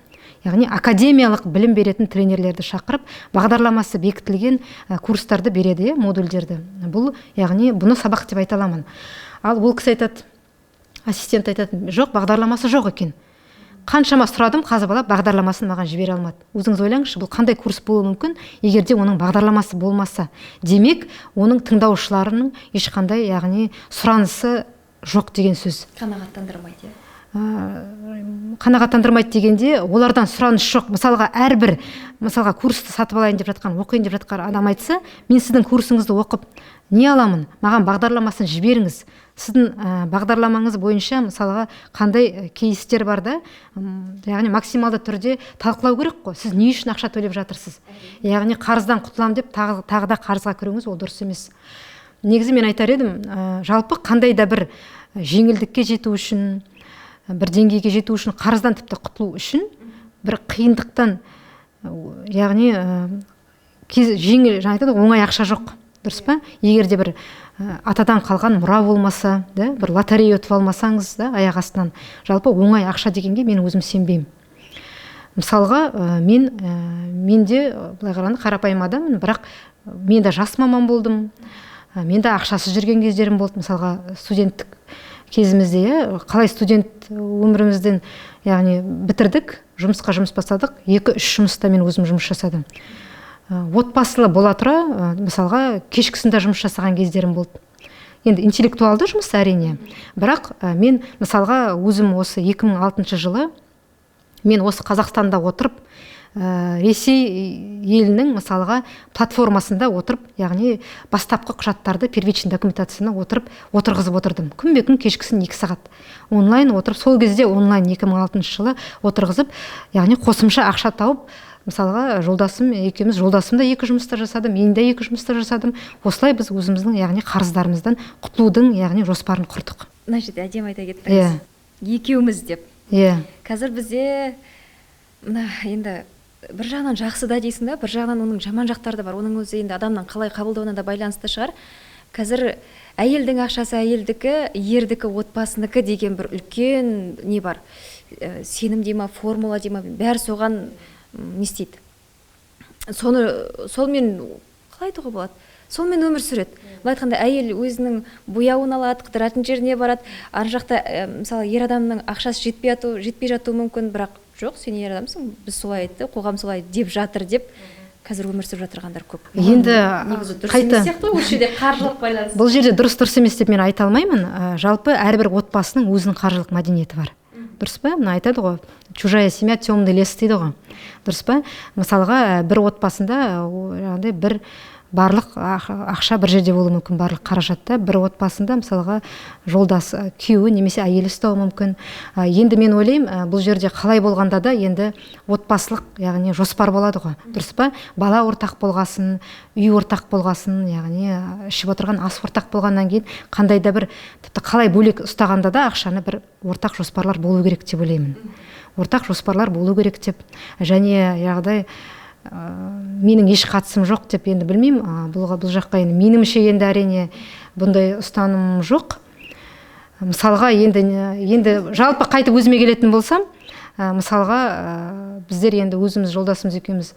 Яғни академиялық білім беретін тренерлерді шақырып, бағдарламасы бекітілген курстарды береді, иә, модульдерді. Бұл, яғни, бұны сабақ деп айта аламын. Ал ол кісі айтады, ассистент айтады, жоқ, бағдарламасы жоқ екен. Қаншама сұрадым, қазбалап бағдарламасын маған жібере алмады. Өзіңіз ойлаңызшы, бұл қандай курс болуы мүмкін, егер де оның бағдарламасы болмаса. Демек, оның тыңдаушыларының ешқандай, яғни, сұранысы жоқ деген сөз. Қанағаттандырмайды, иә? Қанағаттандырмайды дегенде, олардан сұраныс жоқ. Мысалға, әрбір, мысалға, курсты сатып алайын деп жатқан, оқиын деп жатқан адам айтса, мен сіздің курсыңызды оқып не аламын, маған бағдарламасын жіберіңіз. Сіздің бағдарламаңыз бойынша, мысалға, қандай кейстер бар да, яғни максималды түрде талқылау керек қой. Сіз не үшін ақша төлеп жатырсыз? Яғни қарыздан құтылам деп тағы да қарызға кіруіңіз ол дұрыс емес. Негізі мен айтар едім, жалпы қандай да бір жеңілдікке жету үшін, бір деңгейге жету үшін, қарыздан тіпті құтылу үшін бір қиындықтан, яғни жеңіл, жаңа айтады ғой, оңай ақша жоқ, дұрыс па? Егер де бір атадан қалған мұра болмаса, да, бір лотерея ұтып алмасаңыз, да, аяқ астынан, жалпы оңай ақша дегенге мен өзім сенбеймін. Мысалға, мен де былай қарағанда қарапайым адаммын, бірақ мен де жас маман болдым, мен де ақшасыз жүрген кездерім болды. Мысалға, студенттік кезімізде, қалай студент өмірімізден, яғни бітірдік, жұмысқа жұмыс бастадық, 2-3 жұмыста мен өзім жұмыс жасадым. Отбасылы бола тұра, мысалға, кешкісін де жұмыс жасаған кездерім болды. Енді интеллектуалды жұмыс әрине, бірақ мен мысалға өзім осы 2006 жылы мен осы Қазақстанда отырып, Ресей елінің мысалға платформасында отырып, яғни бастапқы құжаттарды, первичный документацияны отырып, отырғызып отырдым. Күнбе-күн кешкісін 2 сағат онлайн отырып, сол кезде онлайн 2006 жылы отырғызып, яғни қосымша ақша тауып, мысалға, жолдасым екеуміз, жолдасым да 2 жұмыста жасады, мен де 2 жұмыста жасадым. Осылай біз өзіміздің, яғни қарыздарымыздан құтылудың, яғни жоспарын құрдық. Мына жерде әдемі айта кеттіңіз. Екеуміз деп. Қазір бізде мына енді бір жағынан жақсы да дейсің да, бір жағынан оның жаман жақтары да бар. Оның өзі енді адамның қалай қабылдауына да байланысты шығар. Қазір әйелдің ақшасы әйелдікі, ердікі отбасынікі деген бір үлкен не бар. Сенім дей ма, формула дей ма, бәрі соған не істейді. Соны солмен қалай айтуға болады? Сонымен өмір сүреді. Былай айтқанда, әйел өзінің бояуын алады, қыдыратын жеріне барады. Ар жақта, мысалы, ер адамның ақшасы жетпей жатуы мүмкін, бірақ жоқ, сен ер адамсың, біз солай айтты, қоғам солай деп жатыр деп қазір өмір сүріп жатырғандар көп. Енді негізі дұрыс емес сияқты ғой, осы жерде қаржылық байланыс. Бұл жерде дұрыс емес деп мен айта алмаймын. Жалпы әрбір отбасының өзінің қаржылық мәдениеті бар. Дұрыс па? Мына айтады ғой, чужая семья темный лес дейді ғой. Дұрыс па? Мысалға, бір отбасында жаңағыдай бір барлық ақша бір жерде болуы мүмкін, барлық қаражатта бір отбасында мысалға жолдас, күйеуі немесе әйелі ұстауы мүмкін. Енді мен ойлаймын, бұл жерде қалай болғанда да енді отбасылық, яғни жоспар болады ғой, дұрыс па? Бала ортақ болғасын, үй ортақ болғасын, яғни ішіп отырған ас ортақ болғаннан кейін қандай да бір, тіпті қалай бөлек ұстағанда да ақшаны бір ортақ жоспарлар болу керек деп ойлаймын. Ортақ жоспарлар болу керек деп. Және яғни менің еш қатысым жоқ деп енді білмеймін, бұл жаққа енді меніңше енді әрине бұндай ұстаным жоқ. Мысалға, енді жалпы қайтып өзіме келетін болсам, мысалға, біздер енді өзіміз жолдасымыз екеуміз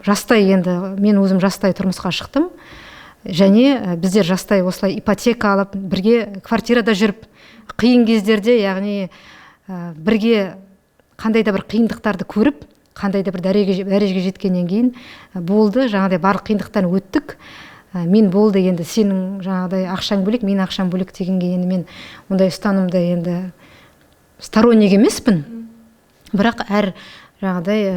жастай, енді мен өзім жастай тұрмысқа шықтым. Және біздер жастай осылай ипотека алып, бірге квартирада жүріп, қиын кездерде, яғни бірге қандай да бір қиындықтарды көріп, қандай да бір дәрежеге жеткеннен кейін болды, жаңағыдай барлық қиындықтан өттік. Мен болды енді сенің жаңағыдай ақшаң бөлек, менің ақшам бөлек дегенге енді мен ондай ұстанымда енді сторонник емеспін. Бірақ әр жаңағыдай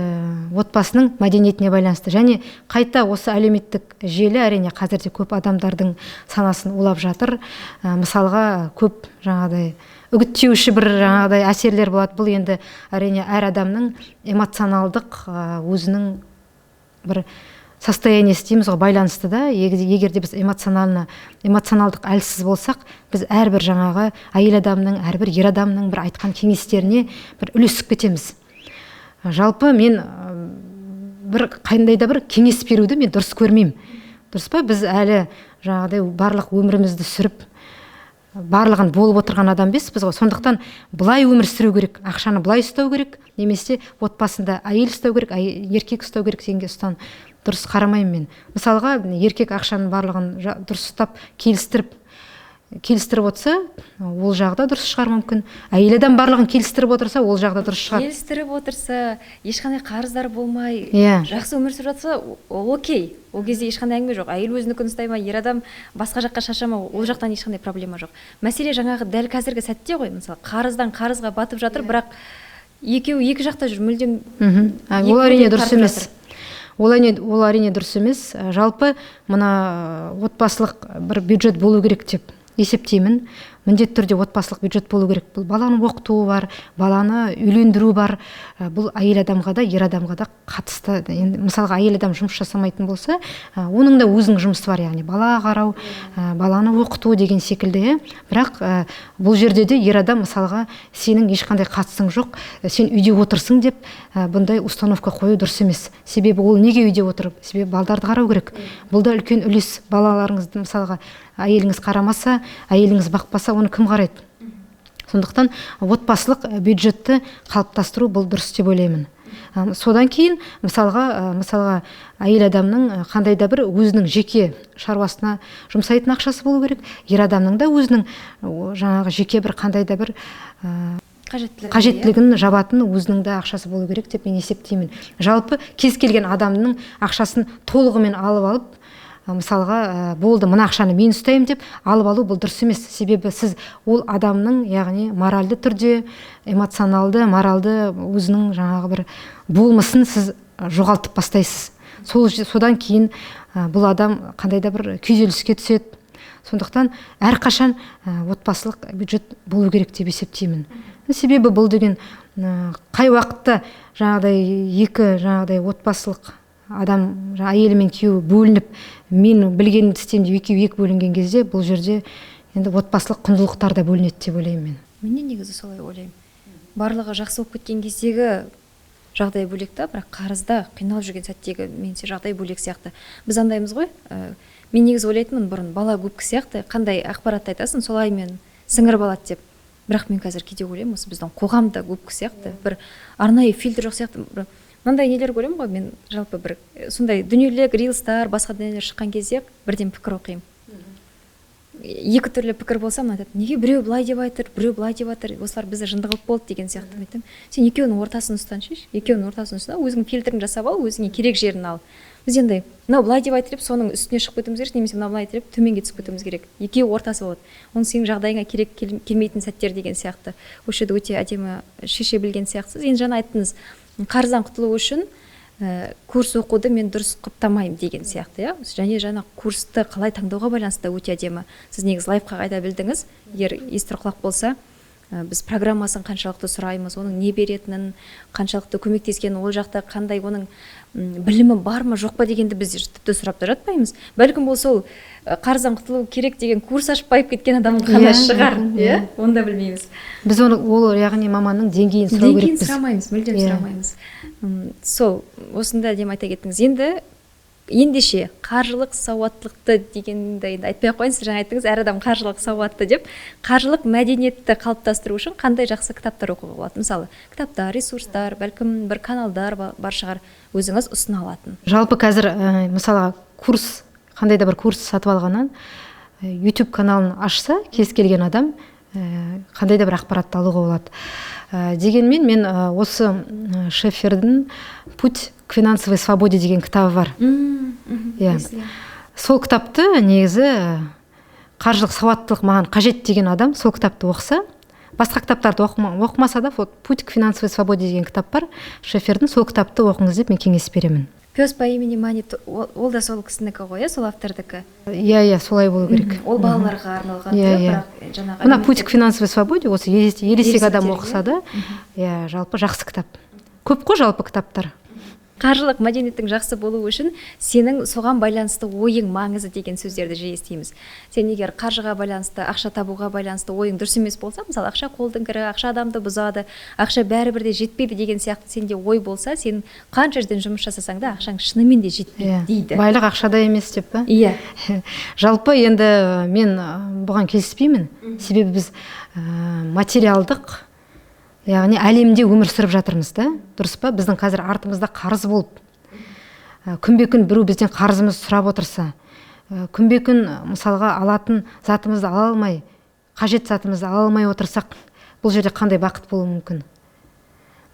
отбасының мәдениетіне байланысты. Және қайта осы әлеуметтік желі әрине қазірде көп адамдардың санасын улап жатыр. Мысалға, көп жаңағыдай үгіттеуші бір жаңағыдай әсерлер болады. Бұл енді әрине әр адамның эмоционалдық өзінің бір состояниесі дейміз ғой, байланысты да. Егер де біз эмоционалдық әлсіз болсақ, біз әрбір жаңағы әйел адамның, әрбір ер адамның бір айтқан кеңестеріне бір үлесіп кетеміз. Жалпы мен бір қандай да бір кеңес беруді мен дұрыс көрмеймін. Дұрыс па? Біз әлі жаңағыдай барлық өмірімізді сүріп, барлығын болып отырған адам емеспіз ғой. Сондықтан былай өмір сүру керек, ақшаны былай ұстау керек, немесе отбасында әйел ұстау керек, еркек ұстау керек дегенге ұстан дұрыс қарамаймын мен. Мысалға, еркек ақшаның барлығын дұрыс ұстап, келістіріп отырса, ол жағы да дұрыс шығар мүмкін. Әйел адам барлығын келістіріп отырса, ол жағы да дұрыс шығар. Келістіріп отырса, ешқандай қарыздар болмай, жақсы өмір сүріп жатса, ол окей. Ол кезде ешқандай әңгіме жоқ. Әйел өзінікін ұстай ма, ер адам басқа жаққа шаша ма, ол жақтан ешқандай проблема жоқ. Мәселе жаңағы дәл қазіргі сәтте ғой, мысалы, қарыздан қарызға батып жатыр, бірақ екеуі екі жақта жүр, мүлдем. Ол әрине дұрыс емес. Ол әрине дұрыс емес. Жалпы мына отбасылық бір бюджет болу керек деп есептеймін. Міндетті түрде отбасылық бюджет болу керек. Бұл баланы оқыту бар, баланы үйлендіру бар. Бұл әйел адамға да, ер адамға да қатысты. Енді мысалға, әйел адам жұмыс жасамайтын болса, оның да өзінің жұмысы бар, яғни бала қарау, баланы оқыту деген секілді, иә. Бірақ бұл жерде де ер адам, мысалға, сенің ешқандай қатысың жоқ, сен үйде отырсың деп бұндай установка қою дұрыс емес. Себебі ол неге үйде отыр? Себебі балдарды қарау керек. Бұл да үлкен үлес. Балаларыңызды, мысалға, әйеліңіз қарамаса, әйеліңіз бақпаса, оны кім қарайды? Сондықтан отбасылық бюджетті қалыптастыру бұл дұрыс деп ойлаймын. Содан кейін, мысалға, әйел адамның қандай да бір өзінің жеке шаруасына жұмсайтын ақшасы болу керек. Ер адамның да өзінің жаңағы жеке бір қандай да бір қажеттілігін, қажеттілігін жабатын өзінің де ақшасы болу керек деп мен есептеймін. Жалпы кез келген адамның ақшасын толығымен алып алып, мысалға, болды, мына ақшаны мен ұстаймын деп алып алу бұл дұрыс емес. Себебі сіз ол адамның, яғни моральды түрде, эмоционалды, моралды өзінің жаңағы бір болмысын сіз жоғалтып бастайсыз. Содан кейін бұл адам қандай да бір күйзеліске түседі. Сондықтан әрқашан отбасылық бюджет болу керек деп есептеймін. Себебі бұл деген қай уақытта жаңағыдай екі жаңағыдай отбасылық адам, әйелі мен күйеуі бөлініп, мен білгенімді істеймін деп екеуі екі бөлінген кезде, бұл жерде енді отбасылық құндылықтар да бөлінеді деп ойлаймын мен. Мен де негізі солай ойлаймын. Барлығы жақсы болып кеткен кездегі жағдай бөлек та, бірақ қарызда қиналып жүрген сәттегі меніңше жағдай бөлек сияқты. Біз андаймыз ғой, мен негізі ойлайтынмын бұрын, бала губка сияқты, қандай ақпаратты айтасың, солай мен сіңіріп алады деп. Бірақ мен қазір кейде ойлаймын, осы біздің қоғамда губка сияқты, бір арнайы фильтр жоқ сияқты. Бір мынандай нелер көремін ғой мен, жалпы бір сондай дүниелік рилстар, басқа дүниелер шыққан кезде бірден пікір оқимын. Екі түрлі пікір болса, мына айтады, неге біреу былай деп айтыр, біреу былай деп жатыр, осылар бізді жынды қылып болды деген сияқты. Мен айтамын, сен екеуінің ортасын ұстансайшы, екеуінің ортасын ұста, өзің фильтрін жасап ал, өзіңе керек жерін ал. Біз енді мынау былай деп айтыр деп соның үстіне шығып кетуіміз керек, немесе мынау былай айтыр деп төменге түсіп кетуіміз керек. Екеуі ортасы болады. Оның сенің жағдайыңа керек келмейтін сәттер деген сияқты. Осы жерде өте әдемі шеше білген сияқтысыз. Енді жаңа айттыңыз, қарыздан құтылу үшін курс оқуды мен дұрыс құптамаймын деген сияқты, иә? Және жаңа курсты қалай таңдауға байланысты өте әдемі. Сіз негізі лайфхак айта білдіңіз. Егер естір құлақ болса, біз программасын қаншалықты сұраймыз, оның не беретінін, қаншалықты көмектескенін, ол жақта қандай оның білімі бар ма, жоқ па дегенді біз тіпті сұрап та жатпаймыз. Бәлкім ол сол қарыздан құтылу керек деген курс ашып байып кеткен адам ғана шығар, иә? Оны да білмейміз. Біз оны, ол яғни маманның деңгейін сұрау Деңгейін керекпіз. сұрамаймыз, мүлдем сұрамаймыз. Сол, осында әдемі айта кеттіңіз. Енді ендеше қаржылық сауаттылықты дегенді енді айтпай ақ қояйын, сіз жаңа айттыңыз, әр адам қаржылық сауатты деп. Қаржылық мәдениетті қалыптастыру үшін қандай жақсы кітаптар оқуға болады? Мысалы, кітаптар, ресурстар, бәлкім бір каналдар бар шығар, өзіңіз ұсына алатын. Жалпы қазір, мысалға, курс, қандай да бір курс сатып алғаннан, YouTube каналын ашса, кез келген адам, қандай да бір ақпаратты алуға болады. Дегенмен мен, осы, Шефердің «Путь к финансовой свободе» деген кітабы бар. Сол кітапты негізі, қаржылық сауаттылық маған қажет деген адам сол кітапты оқыса, басқа кітаптарды оқымаса да, вот «Путь к финансовой свободе» деген кітап бар Шефердің, сол кітапты оқыңыз деп мен кеңес беремін. «Пес по имени Мани», ол да сол кісінікі ғой, иә, сол автордікі? Иә, иә, солай болу керек. Ол балаларға арналған, Иә. бірақ жаңағы Мына «Путь к финансовой свободе» осы ересек адам Ересектерге. оқыса да, иә, жалпы жақсы кітап. Көп қой жалпы кітаптар. Қаржылық мәдениеттің жақсы болуы үшін сенің соған байланысты ойың маңызды деген сөздерді жиі естиміз. Сен егер қаржыға байланысты, ақша табуға байланысты ойың дұрыс емес болса, мысалы, ақша қолдың кірі, ақша адамды бұзады, ақша бәрібір де жетпейді деген сияқты сенде ой болса, сен қанша жерден жұмыс жасасаң да ақшаң шынымен де жетпейді дейді. Байлық ақшада емес деп па? Иә. Жалпы енді мен бұған келіспеймін. Себебі біз материалдық, яғни әлемде өмір сүріп жатырмыз да, дұрыс па? Біздің қазір артымызда қарыз болып, күнбе-күн біреу бізден қарызымызды сұрап отырса, күнбе-күн мысалға алатын затымызды ала алмай, қажет затымызды ала алмай отырсақ, бұл жерде қандай бақыт болуы мүмкін?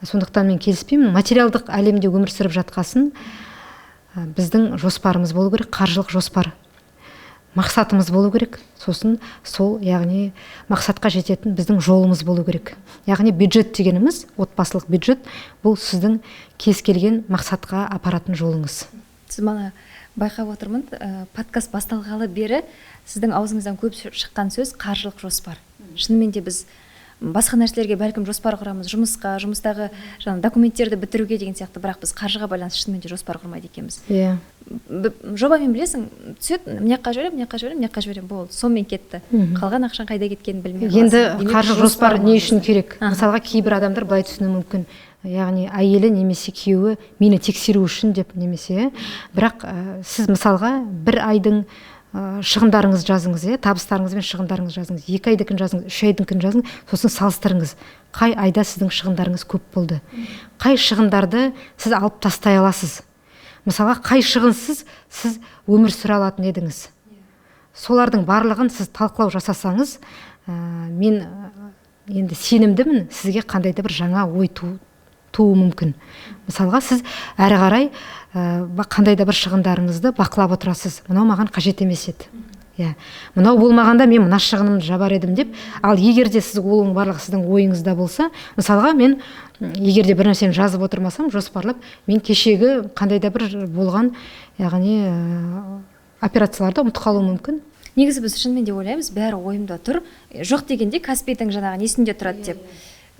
Сондықтан мен келіспеймін. Материалдық әлемде өмір сүріп жатқасын, біздің жоспарымыз болу керек, қаржылық жоспар. Мақсатымыз болу керек, сосын сол, яғни мақсатқа жететін біздің жолымыз болу керек. Яғни бюджет дегеніміз, отбасылық бюджет, бұл сіздің кез келген мақсатқа апаратын жолыңыз. Сіз мана байқап отырмын, подкаст басталғалы бері сіздің аузыңыздан көп шыққан сөз қаржылық жоспар. Шынымен де біз басқа нәрселерге бәлкім жоспар құрамыз, жұмысқа, жұмыстағы жаңағы документтерді бітіруге деген сияқты, бірақ біз қаржыға байланысты шынымен де жоспар құрмайды екенбіз. Иә. Жобамен білесің, түседі, мына жаққа жіберемін, мына жаққа жіберемін, мына жаққа жіберемін, болды, сонымен кетті. Қалған ақшаң қайда кеткенін білмей Енді қаласың. Демек, қаржы жоспар не үшін маңызды. керек? Мысалға, кейбір адамдар былай түсінуі мүмкін, яғни әйелі немесе күйеуі мені тексеру үшін деп немесе, бірақ сіз мысалға бір айдың шығындарыңызды жазыңыз, иә, табыстарыңыз бен шығындарыңызды жазыңыз, 2 айдікін жазыңыз, 3 айдікін жазыңыз, сосын салыстырыңыз, қай айда сіздің шығындарыңыз көп болды, қай шығындарды сіз алып тастай аласыз, мысалға қай шығынсыз сіз өмір сүре алатын едіңіз. Солардың барлығын сіз талқылау жасасаңыз, мен енді сенімдімін, сізге қандай да бір жаңа ой тууы мүмкін. Мысалға, сіз әрі қарай қандай да бір шығындарыңызды бақылап отырасыз. Мынау маған қажет емес еді. Иә. Мынау болмағанда мен мына шығынымды жабар едім деп. Ал егер де сіз оның барлығы сіздің ойыңызда болса, мысалға мен егер де бір нәрсені жазып отырмасам, жоспарлап, мен кешегі қандай да бір болған, яғни операцияларды ұмытып қалуым мүмкін. Негізі біз шынымен де ойлаймыз, бәрі ойымда тұр. Жоқ дегенде Каспийдің жаңағы несінде тұрады деп,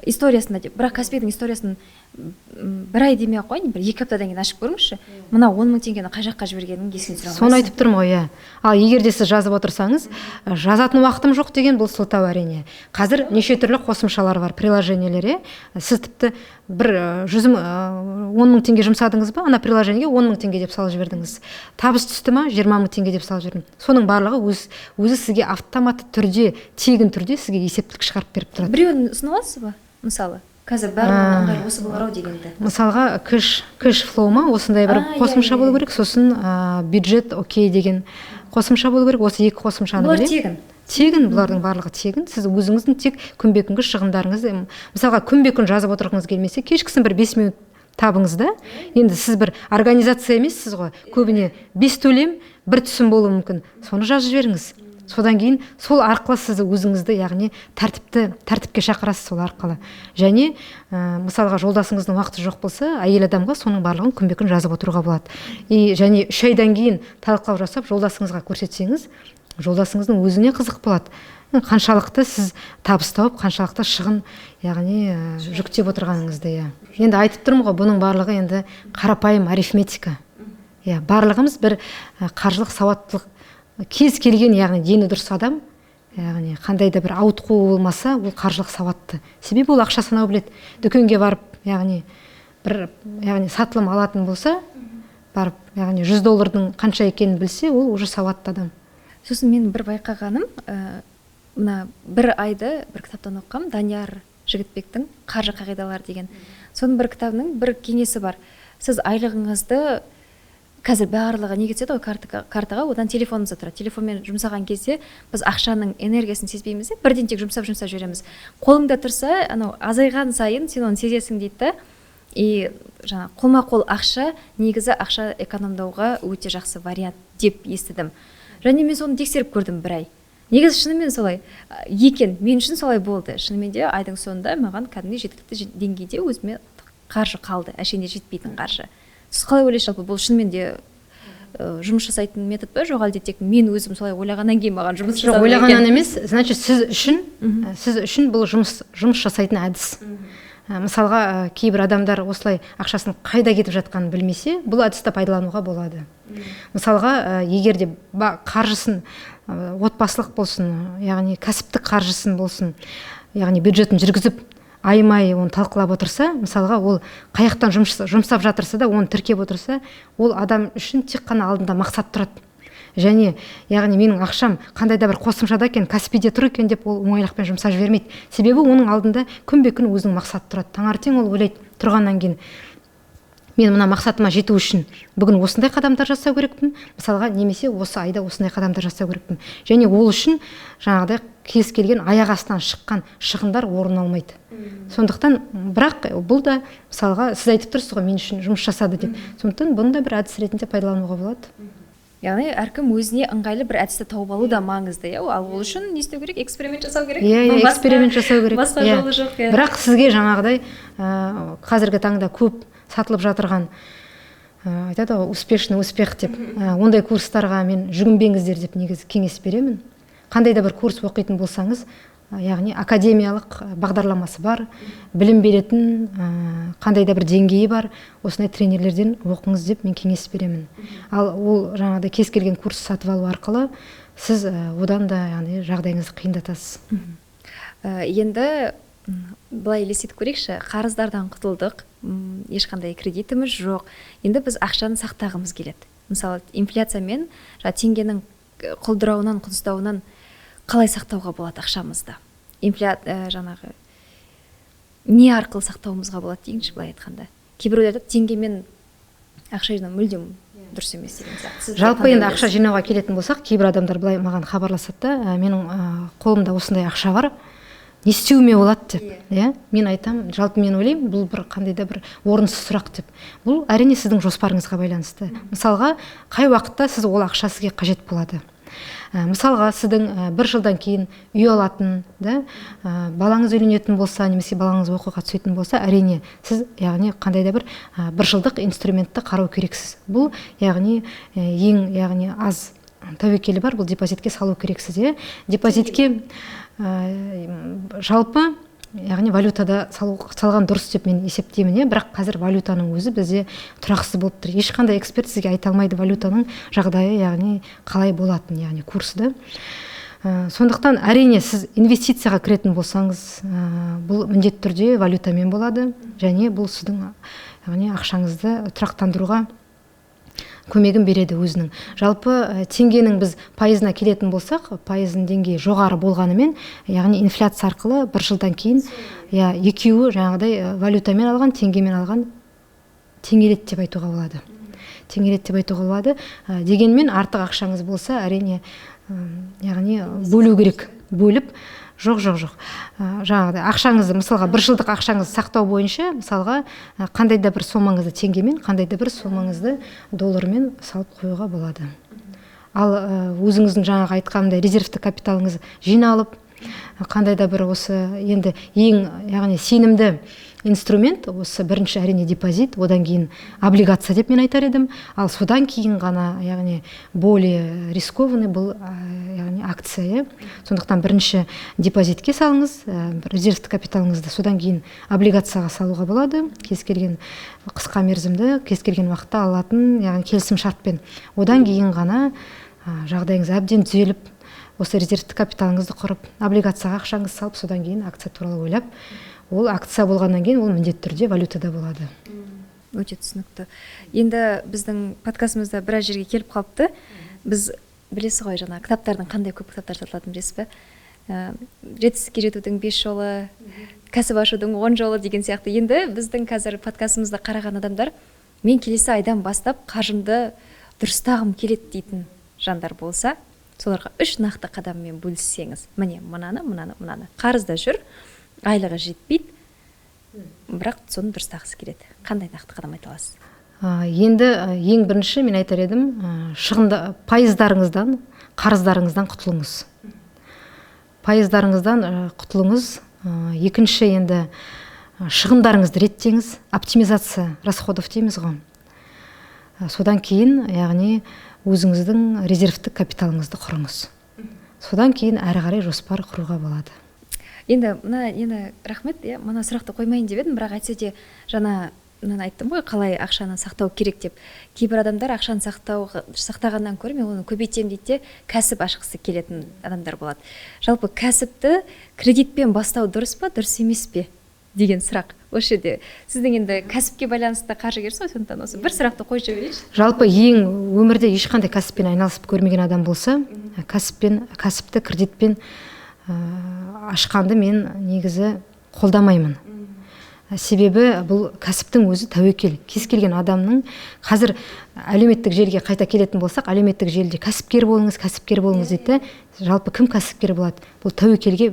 историясында деп. Бірақ Каспийдің историясын бір ай демей ақ қояйын, бір 2 аптадан кейін ашып көріңізші. Мына 10 мың теңгені қай жаққа жібергенін есіңе түсіре алмайсың. Соны айтып тұрмын ғой, иә. Ал егер де сіз жазып отырсаңыз, жазатын уақытым жоқ деген бұл сылтау әрине. Қазір неше түрлі қосымшалар бар, приложениелер, иә. Сіз тіпті бір жүз мың, 10 мың теңге жұмсадыңыз ба, ана приложениеге 10 мың теңге деп салып жібердіңіз. Табыс түсті ма, 20 мың теңге деп салып жібердім. Соның барлығы өзі сізге автоматты түрде, тегін түрде сізге есептілік шығарып беріп тұрады. Біреуін ұсына аласыз ба, мысалы? Қазір барлығына ыңғайлы осы болар ау дегенді. Мысалға, кэш флоу ма, осындай бір қосымша болу керек, сосын бюджет окей деген қосымша болу керек. Осы екі қосымшаны Бұлар білемін. тегін? Тегін, бұлардың барлығы тегін. Сіз өзіңіздің тек күнбе-күнгі шығындарыңызды, мысалға, күнбе-күн жазып отырғыңыз келмесе, кешкісін бір 5 минут табыңыз да. Енді сіз бір организация емессіз ғой, көбіне 5 төлем, бір түсім болуы мүмкін. Соны жазып жіберіңіз. Содан кейін сол арқылы сіз өзіңізді, яғни тәртіпке шақырасыз сол арқылы. Және мысалға жолдасыңыздың уақыты жоқ болса, әйел адамға соның барлығын күнбе-күн жазып отыруға болады. И және 3 айдан кейін талқылау жасап жолдасыңызға көрсетсеңіз, жолдасыңыздың өзіне қызық болады. Қаншалықты сіз табыс тауып, қаншалықты шығын, яғни жүктеп отырғаныңызды, иә. Енді айтып тұрмын ғой, бұның барлығы енді қарапайым арифметика. Иә, барлығымыз бір қаржылық сауаттылық кез келген, яғни дені дұрыс адам, яғни қандай да бір ауытқуы болмаса, ол қаржылық сауатты. Себебі ол ақша санау біледі. Дүкенге барып, яғни бір, яғни сатылым алатын болса, барып, яғни жүз доллардың қанша екенін білсе, ол уже сауатты адам. Сосын мен бір байқағаным, мына бір айды бір кітаптан оқығам, Данияр Жігітбектің Қаржы қағидалары деген. Соның бір кітабының бір кеңесі бар. Сіз айлығыңызды қазір барлығы неге түседі ғой, картаға, одан телефонымызда тұрады. Телефонмен жұмсаған кезде біз ақшаның энергиясын сезбейміз де, бірден тек жұмсап-жұмсап жібереміз. Қолыңда тұрса, анау азайған сайын сен оны сезесің дейді да. И жаңа қолма-қол ақша негізі ақша экономдауға өте жақсы вариант деп естідім. Және мен соны тексеріп көрдім бір ай. Негізі шынымен солай екен, мен үшін солай болды. Шынымен де айдың соңында маған кәдімгідей жеткілікті деңгейде өзіме қаржы қалды, әшейінде жетпейтін қаржы. Сіз қалай ойлайсыз, жалпы бұл шынымен де жұмыс жасайтын метод па, жоқ әлде тек мен өзім солай ойлағаннан кейін маған жұмыс Жоқ, жасады ма ойлағаннан екен? емес, значит, сіз үшін бұл жұмыс жасайтын әдіс. Мысалға, кейбір адамдар осылай ақшасын қайда кетіп жатқанын білмесе, бұл әдісті пайдалануға болады. Мысалға, егер де қаржысын, отбасылық болсын, яғни кәсіптік қаржысын болсын, яғни бюджетін жүргізіп, аймай оны талқылап отырса, мысалға, ол қаяқтан жұмсап жатырса да, оны тіркеп отырса, ол адам үшін тек қана алдында мақсат тұрады. Және, яғни менің ақшам қандай да бір қосымшада екен, Каспийде тұр екен деп ол оңайлықпен жұмсап жібермейді. Себебі оның алдында күнбе-күн өзінің мақсаты тұрады. Таңертең ол ойлайды, тұрғаннан кейін мен мына мақсатыма жету үшін бүгін осындай қадамдар жасау керекпін, мысалға, немесе осы айда осындай қадамдар жасау керекпін. Және ол үшін жаңағыдай кез келген аяқ астынан шыққан шығындар орын алмайды. Сондықтан, бірақ бұл да, мысалға, сіз айтып тұрсыз ғой, мен үшін жұмыс жасады деп. Сондықтан бұны да бір әдіс ретінде пайдалануға болады. Яғни әркім өзіне ыңғайлы бір әдісті тауып алу да маңызды, иә? Ал ол үшін не істеу керек? Эксперимент жасау керек? Иә, иә, эксперимент жасау керек. Басқа Иә. жолы жоқ, иә. Бірақ сізге жаңағыдай, қазіргі таңда көп сатылып жатырған, айтады ғой, успешный успех деп. Ондай курстарға мен жүгінбеңіздер деп негізі кеңес беремін. Қандай да бір курс оқитын болсаңыз, яғни академиялық бағдарламасы бар, білім беретін қандай да бір деңгейі бар осындай тренерлерден оқыңыз деп мен кеңес беремін. Ал ол жаңағыдай кез келген курс сатып алу арқылы сіз одан да, яғни, жағдайыңызды қиындатасыз. Енді былай елестетіп көрейікші, қарыздардан құтылдық, ешқандай кредитіміз жоқ. Енді біз ақшаны сақтағымыз келеді. Мысалы, инфляциямен, жаңа теңгенің құлдырауынан, құнсыздауынан қалай сақтауға болады ақшамызды? Жаңағы не арқылы сақтауымызға болады дейінші, былай айтқанда. Кейбіреулер айтады, теңгемен ақша жинау мүлдем дұрыс емес деген сияқты. Сіз Жалпы қандай енді ақша ойлайсыз? жинауға келетін болсақ, кейбір адамдар былай маған хабарласады да, менің қолымда осындай ақша бар, не істеуіме болады деп. Иә, мен айтам, жалпы мен ойлаймын, бұл бір қандай да бір орынсыз сұрақ деп. Бұл әрине сіздің жоспарыңызға байланысты. Мысалға, қай уақытта сіз ол ақша сізге қажет болады? Мысалға, сіздің бір жылдан кейін үй алатын, да, балаңыз үйленетін болса, немесе балаңыз оқуға түсетін болса, әрине сіз, яғни, қандай да бір, бір жылдық инструментті қарау керексіз. Бұл, яғни, ең, яғни, аз тәуекелі бар, бұл депозитке салу керексіз, иә. Депозитке, жалпы, яғни, валютада салған дұрыс деп мен есептеймін, иә. Бірақ қазір валютаның өзі бізде тұрақсыз болып тұр. Ешқандай эксперт сізге айта алмайды валютаның жағдайы, яғни, қалай болатын, яғни, курсы да. Сондықтан әрине сіз инвестицияға кіретін болсаңыз, бұл міндетті түрде валютамен болады, және бұл сіздің, яғни, ақшаңызды тұрақтандыруға көмегін береді өзінің. Жалпы, теңгенің біз пайызына келетін болсақ, пайызының деңгейі жоғары болғанымен, яғни, инфляция арқылы бір жылдан кейін, иә, екеуі жаңағыдай, валютамен алған, теңгемен алған теңеледі деп айтуға болады. Теңеледі деп айтуға болады. Дегенмен артық ақшаңыз болса, әрине, яғни, бөлу керек. Бөліп, жоқ, жоқ, жоқ. Жаңағыдай ақшаңызды, мысалға, бір жылдық ақшаңызды сақтау бойынша, мысалға, қандай да бір сомаңызды теңгемен, қандай да бір сомаңызды доллармен салып қоюға болады. Ал өзіңіздің жаңағы айтқанымдай резервті капиталыңыз жиналып, қандай да бір осы енді ең, яғни, сенімді инструмент осы бірінші әрине депозит, одан кейін облигация деп мен айтар едім. Ал содан кейін ғана, яғни, более рискованный бұл, яғни, акция, иә. Сондықтан бірінші депозитке салыңыз, резервті капиталыңызды, содан кейін облигацияға салуға болады. Кез келген қысқа мерзімді, кез келген уақытта алатын, яғни, келісім шартпен. Одан кейін ғана, жағдайыңыз әбден түзеліп, осы резервті капиталыңызды құрып, облигацияға ақшаңызды салып, содан кейін акция туралы ойлап, ол акция болғаннан кейін ол міндетті түрде валютада болады. Өте түсінікті. Енді біздің подкастымызда біраз жерге келіп қалыпты. Біз білесіз ғой, жаңа кітаптардың қандай көп кітаптар сатылатынын білесіз бе? Жетістікке жетудің 5 жолы, кәсіп ашудың 10 жолы деген сияқты. Енді біздің қазір подкастымызды қараған адамдар, мен келесі айдан бастап қаржымды дұрыстағым келеді дейтін жандар болса, соларға 3 нақты қадаммен бөліссеңіз. Міне, мынаны, мынаны, мынаны. Қарызда жүр, айлығы жетпейді, бірақ соны дұрыстағысы келеді. Қандай нақты қадам айта аласыз? Енді, ең бірінші мен айтар едім, шығында, пайыздарыңыздан, қарыздарыңыздан құтылыңыз. Пайыздарыңыздан құтылыңыз. Екінші енді, шығындарыңызды реттеңіз, оптимизация расходов дейміз ғой. Содан кейін, яғни, өзіңіздің резервтік капиталыңызды құрыңыз. Содан кейін әрі қарай жоспар құруға болады. Енді мына, енді рахмет, иә, мына сұрақты қоймайын деп едім, бірақ әйтсе де жаңа мынаны айттым ғой, қалай ақшаны сақтау керек деп. Кейбір адамдар ақшаны сақтағаннан гөрі мен оны көбейтемін дейді де, кәсіп ашқысы келетін адамдар болады. Жалпы кәсіпті кредитпен бастау дұрыс па, дұрыс емес пе деген сұрақ. Осы жерде сіздің енді кәсіпке байланысты қаржыгерсіз ғой, сондықтан осы бір сұрақты қойып жіберейінші. Жалпы ең өмірде ешқандай кәсіппен айналысып көрмеген адам болса, кәсіпті кредитпен ашқанды мен негізі қолдамаймын. Себебі бұл кәсіптің өзі тәуекел. Кез келген адамның қазір әлеуметтік желіге қайта келетін болсақ, әлеуметтік желіде кәсіпкер болыңыз, кәсіпкер болыңыз дейді. Жалпы кім кәсіпкер болады? Бұл тәуекелге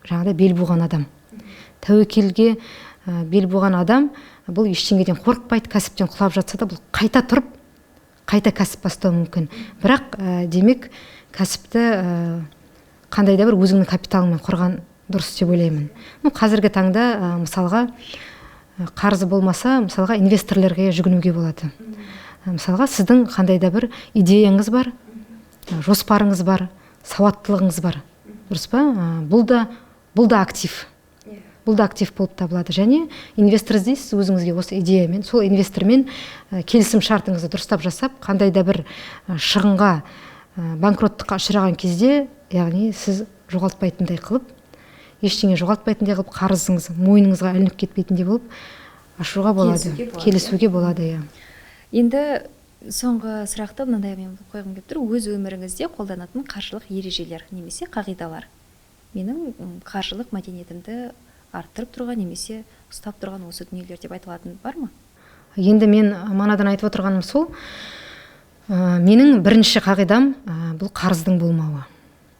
жаңағыдай бел буған адам. Тәуекелге бел буған адам бұл ештеңеден қорықпайды, кәсіптен құлап жатса да бұл қайта тұрып, қайта кәсіп бастауы мүмкін. Бірақ демек кәсіпті қандай да бір өзіңнің капиталыңмен құрған дұрыс деп ойлаймын. Қазіргі таңда, мысалға, қарызы болмаса, мысалға, инвесторлерге жүгінуге болады. Мысалға, сіздің қандай да бір идеяңыз бар, жоспарыңыз бар, сауаттылығыңыз бар. Дұрыс па? Бұл да Бұл да актив. Бұл да актив болып табылады. Және инвестор іздейсіз өзіңізге осы идеямен, сол инвестормен келісім шартыңызды дұрыстап жасап, қандай да бір шығынға, банкроттыққа ұшыраған кезде, яғни сіз жоғалтпайтындай қылып, ештеңе жоғалтпайтындай қылып, қарызыңыз мойныңызға ілініп кетпейтіндей болып ашуға болады, келісуге болады, иә. Енді соңғы сұрақты мынандай мен қойғым келіп тұр. Өз өміріңізде қолданатын қаржылық ережелер немесе қағидалар. Менің қаржылық мәдениетімді арттырып тұрған немесе ұстап тұрған осы дүниелер деп айтылатын бар ма? Енді мен манадан айтып отырғаным сол, менің бірінші қағидам бұл қарыздың болмауы.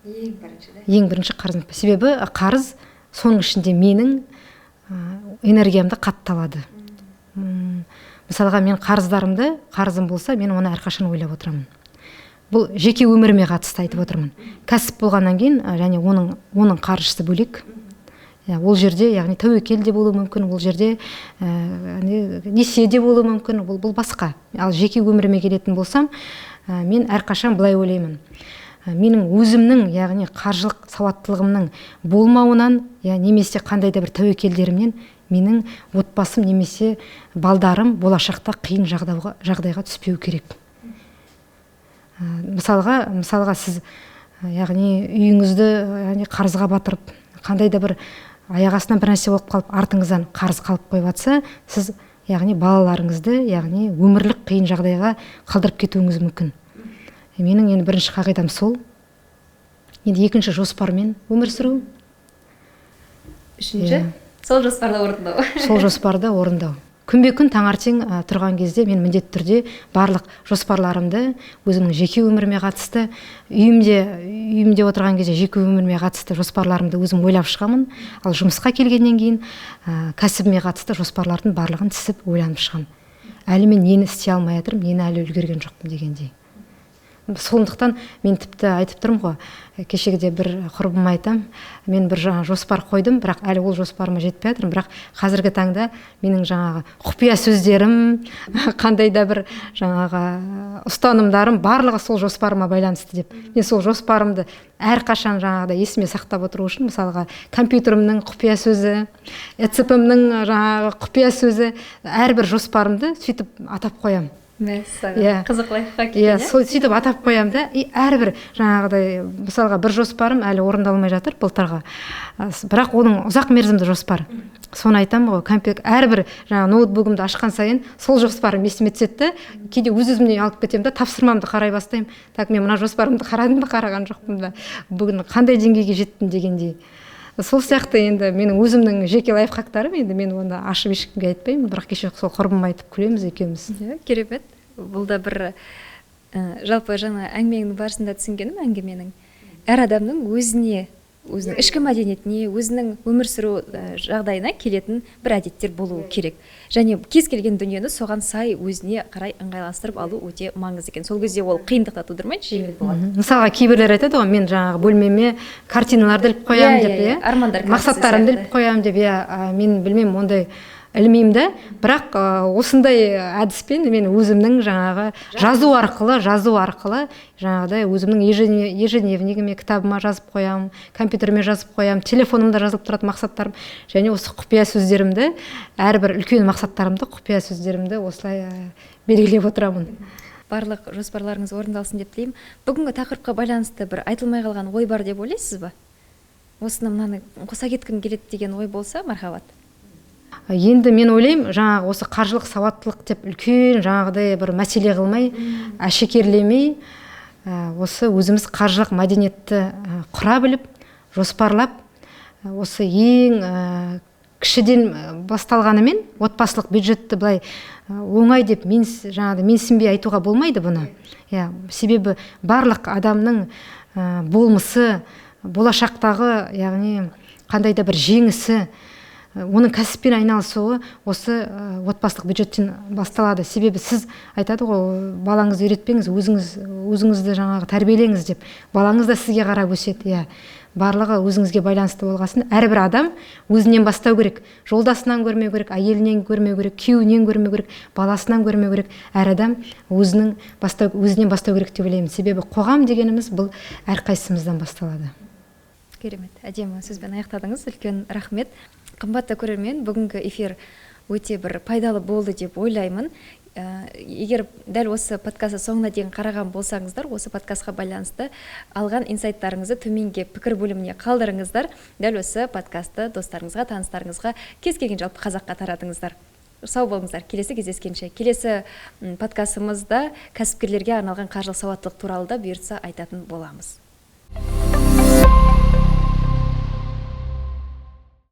Ең бірінші, да? Ең бірінші қарыз. Себебі қарыз соның ішінде менің энергиямды қатты алады. Мысалға, мен қарыздарымды, қарызым болса, мен оны әрқашан ойлап отырамын. Бұл жеке өміріме қатысты айтып отырмын. Кәсіп болғаннан кейін және оның қаржысы бөлек. Ол жерде, яғни тәуекел де болуы мүмкін, ол жерде несие де болуы мүмкін, бұл басқа. Ал жеке өміріме келетін болсам, мен әрқашан былай ойлаймын. Менің өзімнің, яғни қаржылық сауаттылығымның болмауынан, немесе қандай да бір тәуекелдерімнен менің отбасым немесе балдарым болашақта қиын жағдайға түспеу керек. Мысалға сіз, яғни үйіңізді, яғни қарызға батырып, қандай да бір аяқ астынан бір нәрсе болып қалып, артыңыздан қарыз қалып қойып жатса, сіз, яғни балаларыңызды, яғни өмірлік қиын жағдайға қалдырып кетуіңіз мүмкін. Менің енді бірінші қағидам сол. Енді екінші жоспармен өмір сүру. Үшінші, сол жоспарды орындау. Сол жоспарды орындау. Күнбе-күн таңертең тұрған кезде мен міндетті түрде барлық жоспарларымды, өзімнің жеке өміріме қатысты, үйімде отырған кезде жеке өміріме қатысты жоспарларымды өзім ойлап шығамын. Ал жұмысқа келгеннен кейін кәсібіме қатысты жоспарлардың барлығын тізіп ойланып шығамын. Әлі мен нені істей алмай жатырмын, нені әлі үлгерген жоқпын дегендей. Сондықтан мен тіпті айтып тұрмын ғой, кешегіде бір құрбыма айтам, мен бір жаңа жоспар қойдым, бірақ әлі ол жоспарыма жетпей жатырмын, бірақ қазіргі таңда менің жаңағы құпия сөздерім, қандай да бір жаңағы ұстанымдарым барлығы сол жоспарыма байланысты деп. Мен сол жоспарымды әрқашан жаңағыдай есіме сақтап отыру үшін, мысалға, компьютерімнің құпия сөзі, ЭЦП-мның жаңағы құпия сөзі, әрбір жоспарымды сөйтіп атап қоямын. Мәссаған, қызық лайфхак екен, иә? Сөйтіп атап қоямын да, и әрбір жаңағыдай, мысалға, бір жоспарым әлі орындалмай жатыр былтырғы, бірақ оның ұзақ мерзімді жоспар. Соны айтамын ғой, әрбір жаңағы ноутбугымды ашқан сайын сол жоспарым есіме түседі де, кейде өз-өзімнен алып кетемін да, тапсырмамды қарай бастаймын. Так, мен мына жоспарымды қарадым ба, қараған жоқпын ба, бүгін қандай деңгейге жеттім дегендей. Сол сияқты енді менің өзімнің жеке лайфхактарым, енді мен оны ашып ешкімге айтпаймын, бірақ кеше сол құрбыма айтып күлеміз екеуміз. Иә, керемет. Бұл да бір жалпы жаңа әңгіменің барысында түсінгенім, әңгіменің әр адамның өзіне, өзінің ішкі мәдениетіне, өзінің өмір сүру жағдайына келетін бір әдеттер болуы керек. Және кез келген дүниені соған сай өзіне қарай ыңғайластырып алу өте маңызды екен. Сол кезде ол қиындық та тудырмайды, жеңіл болады. Мысалға, кейбіреулер айтады ғой, мен жаңағы бөлмеме картиналарды іліп қоямын деп, иә, армандар мақсаттарымды іліп қоямын деп, иә, мен білмеймін, ондай ілмеймін да, бірақ осындай әдіспен мен өзімнің жаңағы жазу арқылы жаңағыдай өзімнің ежедневнигіме, кітабыма жазып қоямын, компьютеріме жазып қоямын, телефонымда жазылып тұрады мақсаттарым, және осы құпия сөздерімді, әрбір үлкен мақсаттарымды, құпия сөздерімді осылай белгілеп отырамын. Барлық жоспарларыңыз орындалсын деп тілеймін. Бүгінгі тақырыпқа байланысты бір айтылмай қалған ой бар деп ойлайсыз ба? Осыны мынаны қоса кеткім келеді деген ой болса, мархабат. Енді мен ойлаймын, жаңағы осы қаржылық сауаттылық деп үлкен жаңағыдай бір мәселе қылмай, әшекерлемей, осы өзіміз қаржылық мәдениетті құра біліп, жоспарлап, осы ең кішіден басталғанымен отбасылық бюджетті былай оңай деп жаңағыдай менсінбей айтуға болмайды бұны. Иә, себебі барлық адамның болмысы, болашақтағы, яғни қандай да бір жеңісі, оның кәсіппен айналысуы осы отбасылық бюджеттен басталады. Себебі сіз айтады ғой, балаңызды үйретпеңіз, өзіңізді жаңағы тәрбиелеңіз деп. Балаңыз да сізге қарап өседі. Иә. Барлығы өзіңізге байланысты болғасын, әрбір адам өзінен бастау керек. Жолдасынан көрмеу керек, әйелінен көрмеу керек, күйеуінен көрмеу керек, баласынан көрмеу керек. Әр адам өзінен бастау керек деп ойлаймын. Себебі қоғам дегеніміз бұл әрқайсымыздан басталады. Керемет, әдемі сөзбен аяқтадыңыз, үлкен рахмет. Қымбатты көрермен, бүгінгі эфир өте бір пайдалы болды деп ойлаймын. Егер дәл осы подкастты соңына дейін қараған болсаңыздар, осы подкастқа байланысты алған инсайттарыңызды төменге пікір бөліміне қалдырыңыздар. Дәл осы подкастты достарыңызға, таныстарыңызға, кез келген жалпы қазаққа таратыңыздар. Сау болыңыздар, келесі кездескенше. Келесі подкастымызда кәсіпкерлерге арналған қаржылық сауаттылық туралы да бұйыртса айтатын боламыз.